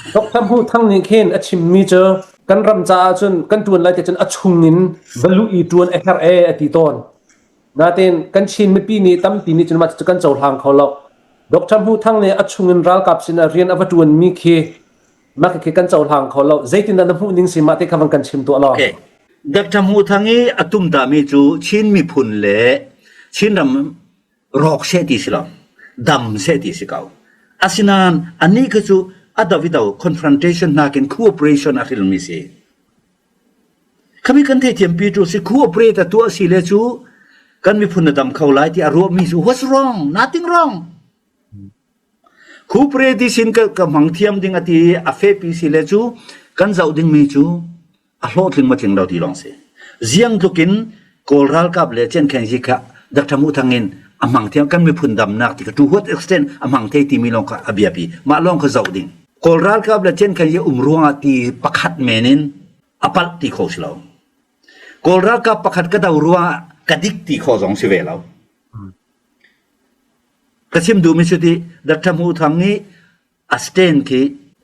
Doctor Hmuh Thang nih khin a chimmi cu kan ram caah cun kan ṭuan lai ti cun a chungin va luh i ṭuan a herh e a ti tawn. Natein kan Chin mipi nih tampi nih cun mah cu kan cohlang kho lo. Doctor Hmuh Thang nih a chungin ralkap sin ah rian a va ṭuanmi khi mah khi kan cohlang kho lo. Zeitindah na hmuh ning si mah te kha van kan chim tuah law. Okay. Doctor Hmuh Thang i a tumtahmi cu Chin miphun le Chin ram rawk seh ti si lo, dam seh ti si ko. Asinain anih kha cu a do i do, confrontation hnakin cooperation a hrilmi si. Khami kan theithiampi tu si, cooperate a tuah si le cu kan miphun a dam kho lai ti a ruahmi cu what's wrong? Nothing wrong. Cooperate sin ka, ka hmang thiam ding a ti a fehpi si le cu kan zoh dingmi cu a hlawhtling maw tling lo ti lawng si. Ziang tlukin Kawl ralkap le Chin Khain Zi kha Doctor Hmuh Thang in a hmang thiam, kan miphun damnak ti kha to what extent a hmang thei timi lawng kha a biapi. Mah lawng kha zoh ding. Kawl ralkap le Chin Khain Zi um ruangah ti pakhat men in a palh ti kho si lo. Kawl ralkap pakhat ka do ruangah ka dik ti kho zong si ve lo. Ka chim duhmi cu ti, Doctor Hmuh Thang nih a stand khi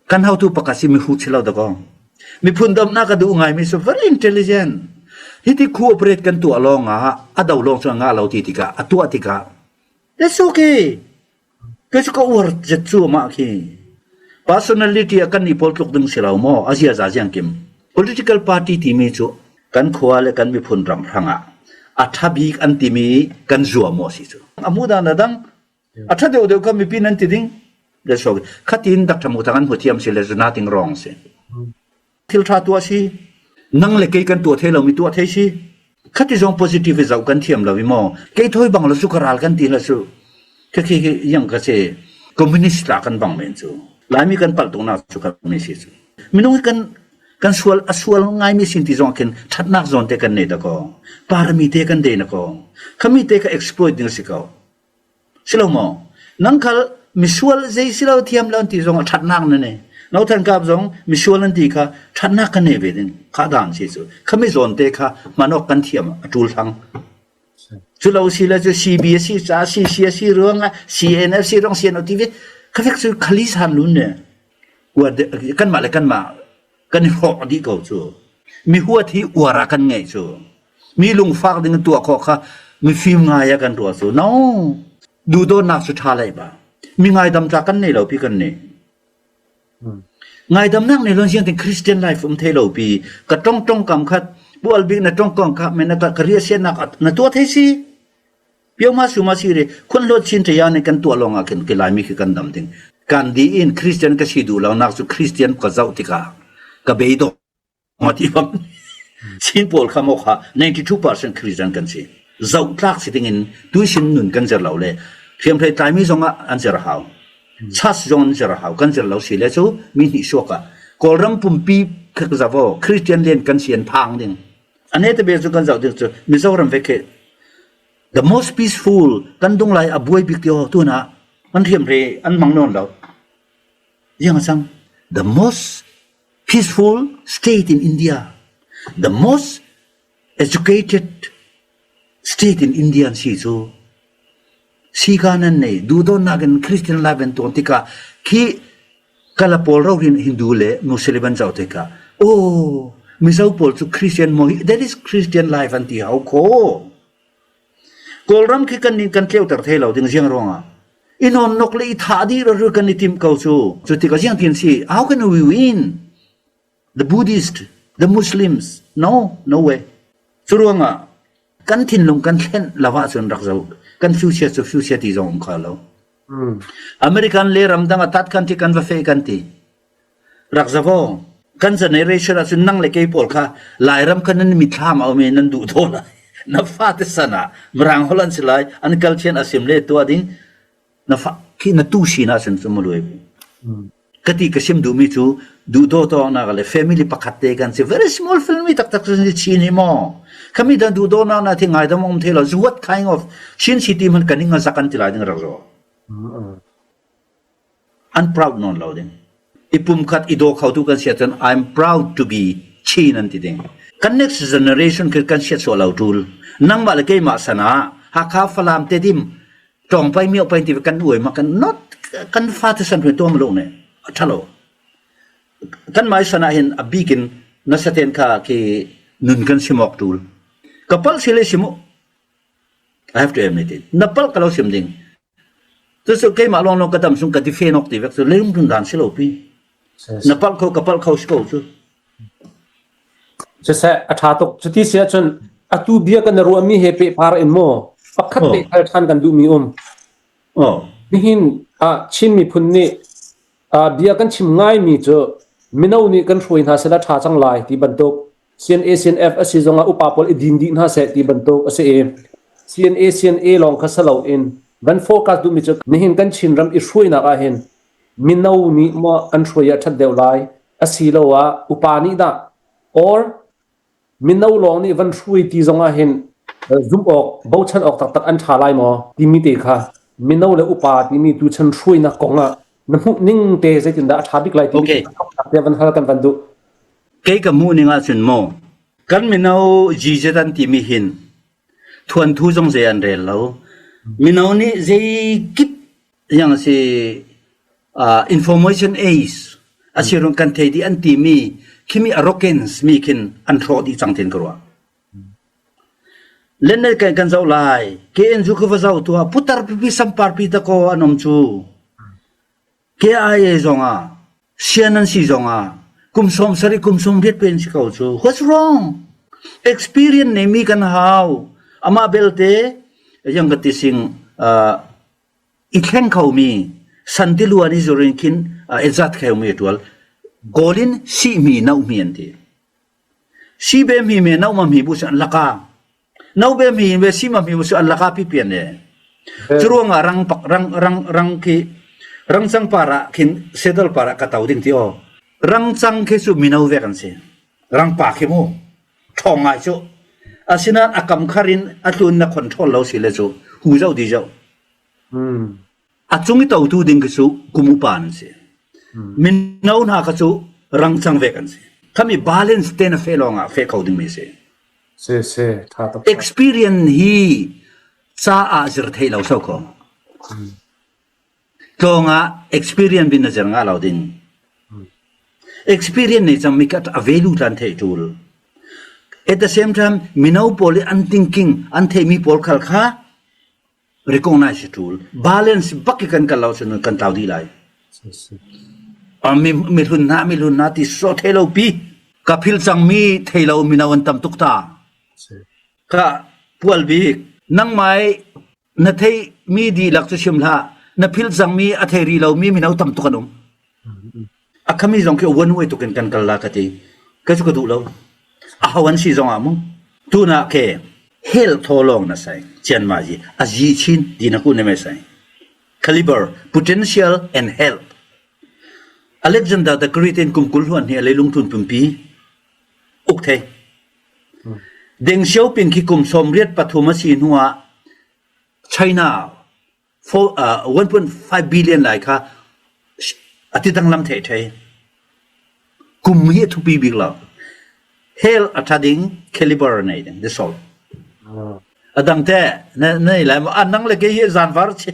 kan hotu pakhat si, mi hu si lo dah ko. Miphun damnak ka duh ngaimi cu very intelligent. Hiti cooperate kan tuah lawngah a do lawng cu a ngah lo ti tikah, a tuah tikah, that's okay. Kei cu ka uar zet cu amah khi personality a kan i pawl tluk ding si lo maw, a ziaza ziangkim. Political party timi cu kan khua le kan miphun ram hrangah a ṭha bik an timi kan zuam maw si cu. A hmuh dan a dang, a ṭha deuh deuh kha mipi nan ti ding. Le suak, khatin Doctor Hmuh Thang an hmu thiam si le cu nothing wrong si. Thil ṭha tuah si. Nang le kei kan tuah thei lo mi tuah thei si. Khati zong positive i zoh kan thiam lo i maw? Kei thawi bang lo cu ka ral kan ti lo cu. Kha khi, khi yang ka si. Communist tla kan bang men cu. Laimi kan palh tuknak cu khami si cu. Minung hi kan, kan sual, a sual ngaimi sin ti zong khin ṭhatnak zawn te kan nei dah ko. Parami te kan dei na ko. Khami te kha exploit ding si ko. Si lo maw? Nang khal misual zei si lo, thiam lo an ti zong a ṭhatnak na nei. No than kap zong misual an ti kha ṭhatnak ka nei ve ding kha dan si cu. Khami zawn te kha hmanawk kan thiam a ṭul thlang. Cu lo si le cu C B S C ca, C C S C ruang a, C N F C ruang, C N O T V kha vek cu khali san lun ne. Ua de, kanmah le kanmah kan i hrawh dih ko cu. Mi huat hi uar ah kan ngeih cu. Mi lungfak ding tuah khawh kha mi fim ngai ah kan ruah cu. No. Duhdawtnak cu ṭha lei ba. Mi ngaidam tla kan nei lo pi kan nei. Ngaidamnak nei lo ziangtin Christian life um thei lo pi. Ka ṭong ṭong kam khat, bual bik na ṭong kong kha, men na ka, ka riahsiatnak na tuah thei si. Pioma suma si re, khun hlawt chin ṭaya nih kan tuah lawngah khin, ki Laimi khi kan dam ding. Gandhi in Christian ka si duh lo nak cu Christian ka zoh tikah ka beidong a ti bang. Chin pawl kha maw kha, ninety two percent Christian kan si. Zoh tlak si dingin tuisin nun kan zir lo le, hriamhrei tlaimi zongah an zir a hau. Church zong an zir a hau, kan zir lo si le cu mi hnih suak ah. Kawlram pumpi kha ka zoh aw, Christian lian kan si an phang ding. A neta bia cu kan zoh ding cu Mizoram vek khi the most peaceful, kan dung lai a buai bik ti aw, tu hna an hriamhrei an hmang nawn lo. Ziang a cang, the most peaceful state in India, the most educated state in India an si cu. Sika nan nei, duhdawtnak in Christian life an tuang tikah khi kala pawl rori Hindu le Muslim an zoh tikah, oh, Mizo pawl cu Christian maw hi, that is Christian life an ti hau kho. Kawlram khi kan nih kan tleuter thei lo ding ziang ruangah i nawn nok le i thah dih rori kan i timh ko cu. Cu tikah ziang tin si, how can we win? The Buddhist, the Muslims. No, no way. Cu ruangah kan thinlung kan thlenh lo ahcun rak zoh. Kan future cu future ti zong um kha lo. American le ramdang a tat kan ti, kan va feh kan ti. Rak zoh aw. Kan generation ahcun nang le kei pawl kha Lairam kha nan mitthlam a um i nan duh tawn lai. Na fate sana Mirang Holland silai an culture a sim le tua ding. Na fa ki na tu si na sen sum lui. Ka ti ka sim duh mi cu duhdawtawknak le family pakhat te kan si, very small family taktak si Chin hi maw? Khami dan duhdawtnak na thi ngaidam om thei lo. So what kind of Chin city man kan ning a zak an ti lai ding rak zaw. An proud nawn lo ding. I pumkhat i daw khotu kan siat cun, "I'm proud to be Chin," an ti ding. Kan next generation khi kan siat suah lo tul. Nangmah le keimah sana Hakha Falam Tedim tlawng pai miau pai ti kan uai mah kan not kan fate san tuam lo ne. A ṭha lo. Kan mai sana hin a bikin nasa ten kha khi nun kan sim awk tul. Ka palh si le sim uh. I have to admit it. Na palh ka lo sim ding. Cu cu keimah lawnglawng ka dam sung ka ti fe nawk ti vek cu leilung tun dan si lo pi. Na palh kho, ka palh kho si ko cu. Siseh, a ṭha tuk. Cuti si ahcun atu bia kan ruahmi he pehpar in maw? Pakhat Oh. pehpar ṭhan kan duhmi um. Oh. Nihin ah Chin miphun nih ah, bia kan chim ngaimi cu mino nih kan hruai hna seh la ṭha cang lai ti bantuk, C N A, C N F a si zongah upa pawl i din dih hna seh ti bantuk a si i, C N A, C N A lawng kha si loin van focus duhmi cu nihin kan Chin ram i hruainak ah hin mino nih maw an hruai ah ṭhat deuh lai, asiloah upa nih dah or mino lawng nih van hruai ti zongah hin, eh, zumh awk, bochan awk taktak an ṭha lai maw timi te kha mino le upa timi tuchan hruainak kongah na hmuh ning te zeitindah a ṭha bik lai timi Okay. te van hal kan van duh. Kei ka hmuh ning ahcun maw, kan mino G Z an timi hin thuanthu zong zei an rel lo. Mino nih zeikip yang a si, ah, information age a si run kan thei dih an timi khimi arrogance mi khin an hrawh dih cang tiin ka ruah. Len kan kan zoh lai, K N U kha va zoh tuah, putar pipi sampar pi ta ko an um cu. K I A zongah, sian an si zongah, kum sawm sarih, kum sawm riat pen si ko cu. What's wrong? Experience neimi kan hau. Amah belte, yang ka ti sing, ah, i thleng khomi, santiluan i zurin khin, ah, i zat khomi a tual. Golin sihmi, nauhmi an ti. Si bem hi me nauhmam hi bu si an laka. Nau bem hi ve si mam hi bu si an laka pipian ne. Curuangah rang pak, rang, rang, rang khi, rangcang parah khin, sedal parah ka tau ding ti aw. Rangcang khi cu mino vek an si. Rang pa khi mu. Thawng ngai cu. Asinain a kam kharin a tlun na khon thawl lo si le cu. Hu zo di zo. A cung i totu ding khi cu kum upa an si. Mino hna kha cu rangcang vek an si. Khami balance te na feh lawngah feh kho dingmi si. Si, si, ṭha tuk. Experience hi caah zir theih lo so kho. Tlawngah experience bin na zir ngah lo ding. Experience nei cang mi kha a value tlan theih ṭul. At the same time, mino pawl i an thinking, an theihmi pawl khal kha recognize ṭul. Balance bak i kan kal lo cun kan tlau dih lai. Si, si. A mi, mi hlun hna, mi hlun hna ti sawh thei lo pi. Ka philh cangmi thei lo mino an tam tuk ta. Si. Ka pual bik. Nangmai na theihmi dihlak cu chim hlah. Na philh cangmi a thei rih lomi mino tam tuk an um. A khami zong khi one way tukin kan kal la ka ti. Ka cu ka duh lo. A ho an si zong ah mu. Tunah ke helh thaw lawng na sai. Cianmah yi. A yi chin di na ku ne mai sai. Caliber, potential and help. Alexander the Great in kum kul hluan hi a leilung tlun pumpi uk thei. Deng Xiaoping khi kum sawm riat pathum a si hnuah China four, uh, one point five billion lai kha a ti danglam thei thei. Kum hi a thupi bik lo. Hell a ṭha ding, caliber a nei ding, that's all. Ah. A dang te, na, na nei lai maw? A nang le kei hi zanvar chi.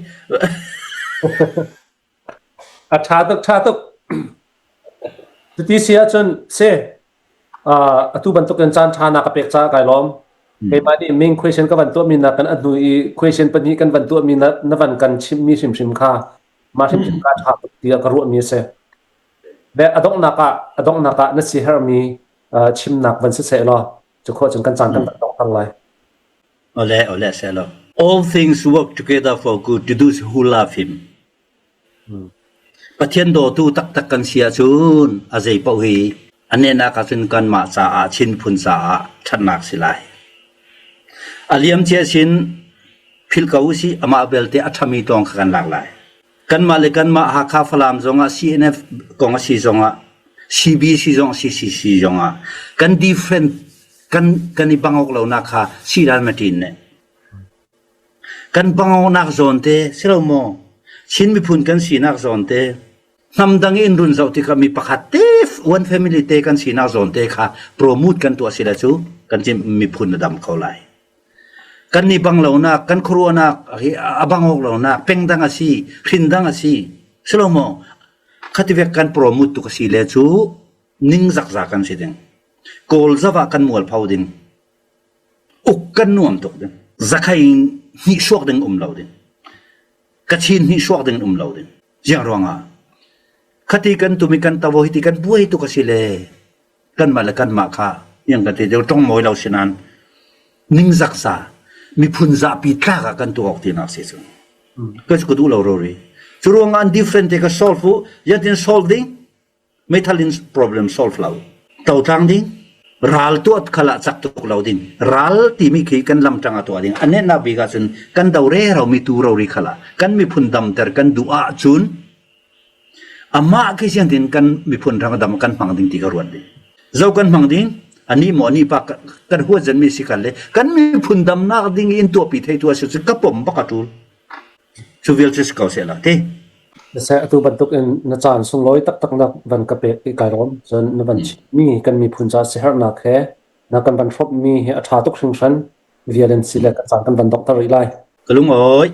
A ṭha tuk, ṭha tuk. Cuti si ahcun, si, ah, atu bantukin caan ṭha na ka pek caah kai lawm. Hmm. Keimah nih main question ka van tuahmi nakin a hnu i question pahnih kan van tuahmi na, na van kan chimhmi hrimhrim kha, mah hrimhrim kha ṭha tuk tiah ka ruahmi a si. Le a donghnak ah, a donghnak ah na siaherhmi, ah, chimnak van si sehlaw, cu khawh cun kan caan kan van dongh thar lai. Ole, ole, selo. All things work together for good to those who love him. Hmm. Pathian dawtu taktak kan si ahcun a zei paoh hi a nehnak ahcun kanmah caah Chin phun caah ṭhatnak si lai. A liam cia sin philh ko si, amah belte a ṭhami tawng kha kan lak lai. Kanmah le kanmah Hakha Falam zongah, C N F kong a si zongah, C B C zong, C C C zongah kan different, kan, kan i bang awk lonak kha si dan matin ne. Kan bang awknak zawnte si lo maw? Chin miphun kan sinak zawnte, hnam dang in run zoh tikah mi pakhat te, one family te kan sinak zawnte kha promote kan tuah si le cu kan Chin miphun a dam kho lai. Kan ni bang lonak, kan khuaruahnak hi a bang awk lonak, peng dang a si, hrin dang a si, si lo maw? Khativek kan promote tuk a si le cu ningzakza kan si ding. Kawl zavah kan mualpho ding. Uk kan nuam tuk ding. Zakhai hnihsuak ding um lo ding. Kachin hnihsuak ding um lo ding. Ziang ruangah khati kan tumi kan tavo hiti kan buai tuk a si le, kanmah le kanmah kha, iang kan ti deuh ṭong mawi lo sinan, ningzakza, miphun zahpi tlak ah kan tuah awk tinak si cu. Ka cu ka duh lo rori. Cu ruangah an different te ka solve uh, ziangtin solve ding, meithal in problem solve lo. Totlang ding, ral tuah khalah cak tuk lo ding. Ral timi khi kan lamṭang a tuah ding. A netnak bik ahcun kan do rero mi tu rori khalah kan miphun damter kan duh ahcun, amah khi siangtin kan miphun hrang dam kan hmang ding ti ka ruat ding. Zo kan hmang ding, anih maw, anih pa ka-, kan huat zetmi si khan le, kan miphun damnak ding in tuahpi thei tu a si cu ka pom bak a ṭul. Cu vial cu si ko seh lo ti. Nase atu bantuk in na caan sunglawi taktak na van ka pek i kai rawm, cun na van chimmi kan miphun ca siaherhnak he na kan van hrawmmi hi a ṭha tuk hringhran, vial in si le kan caan kan van donghter rih lai. Ka lungawi.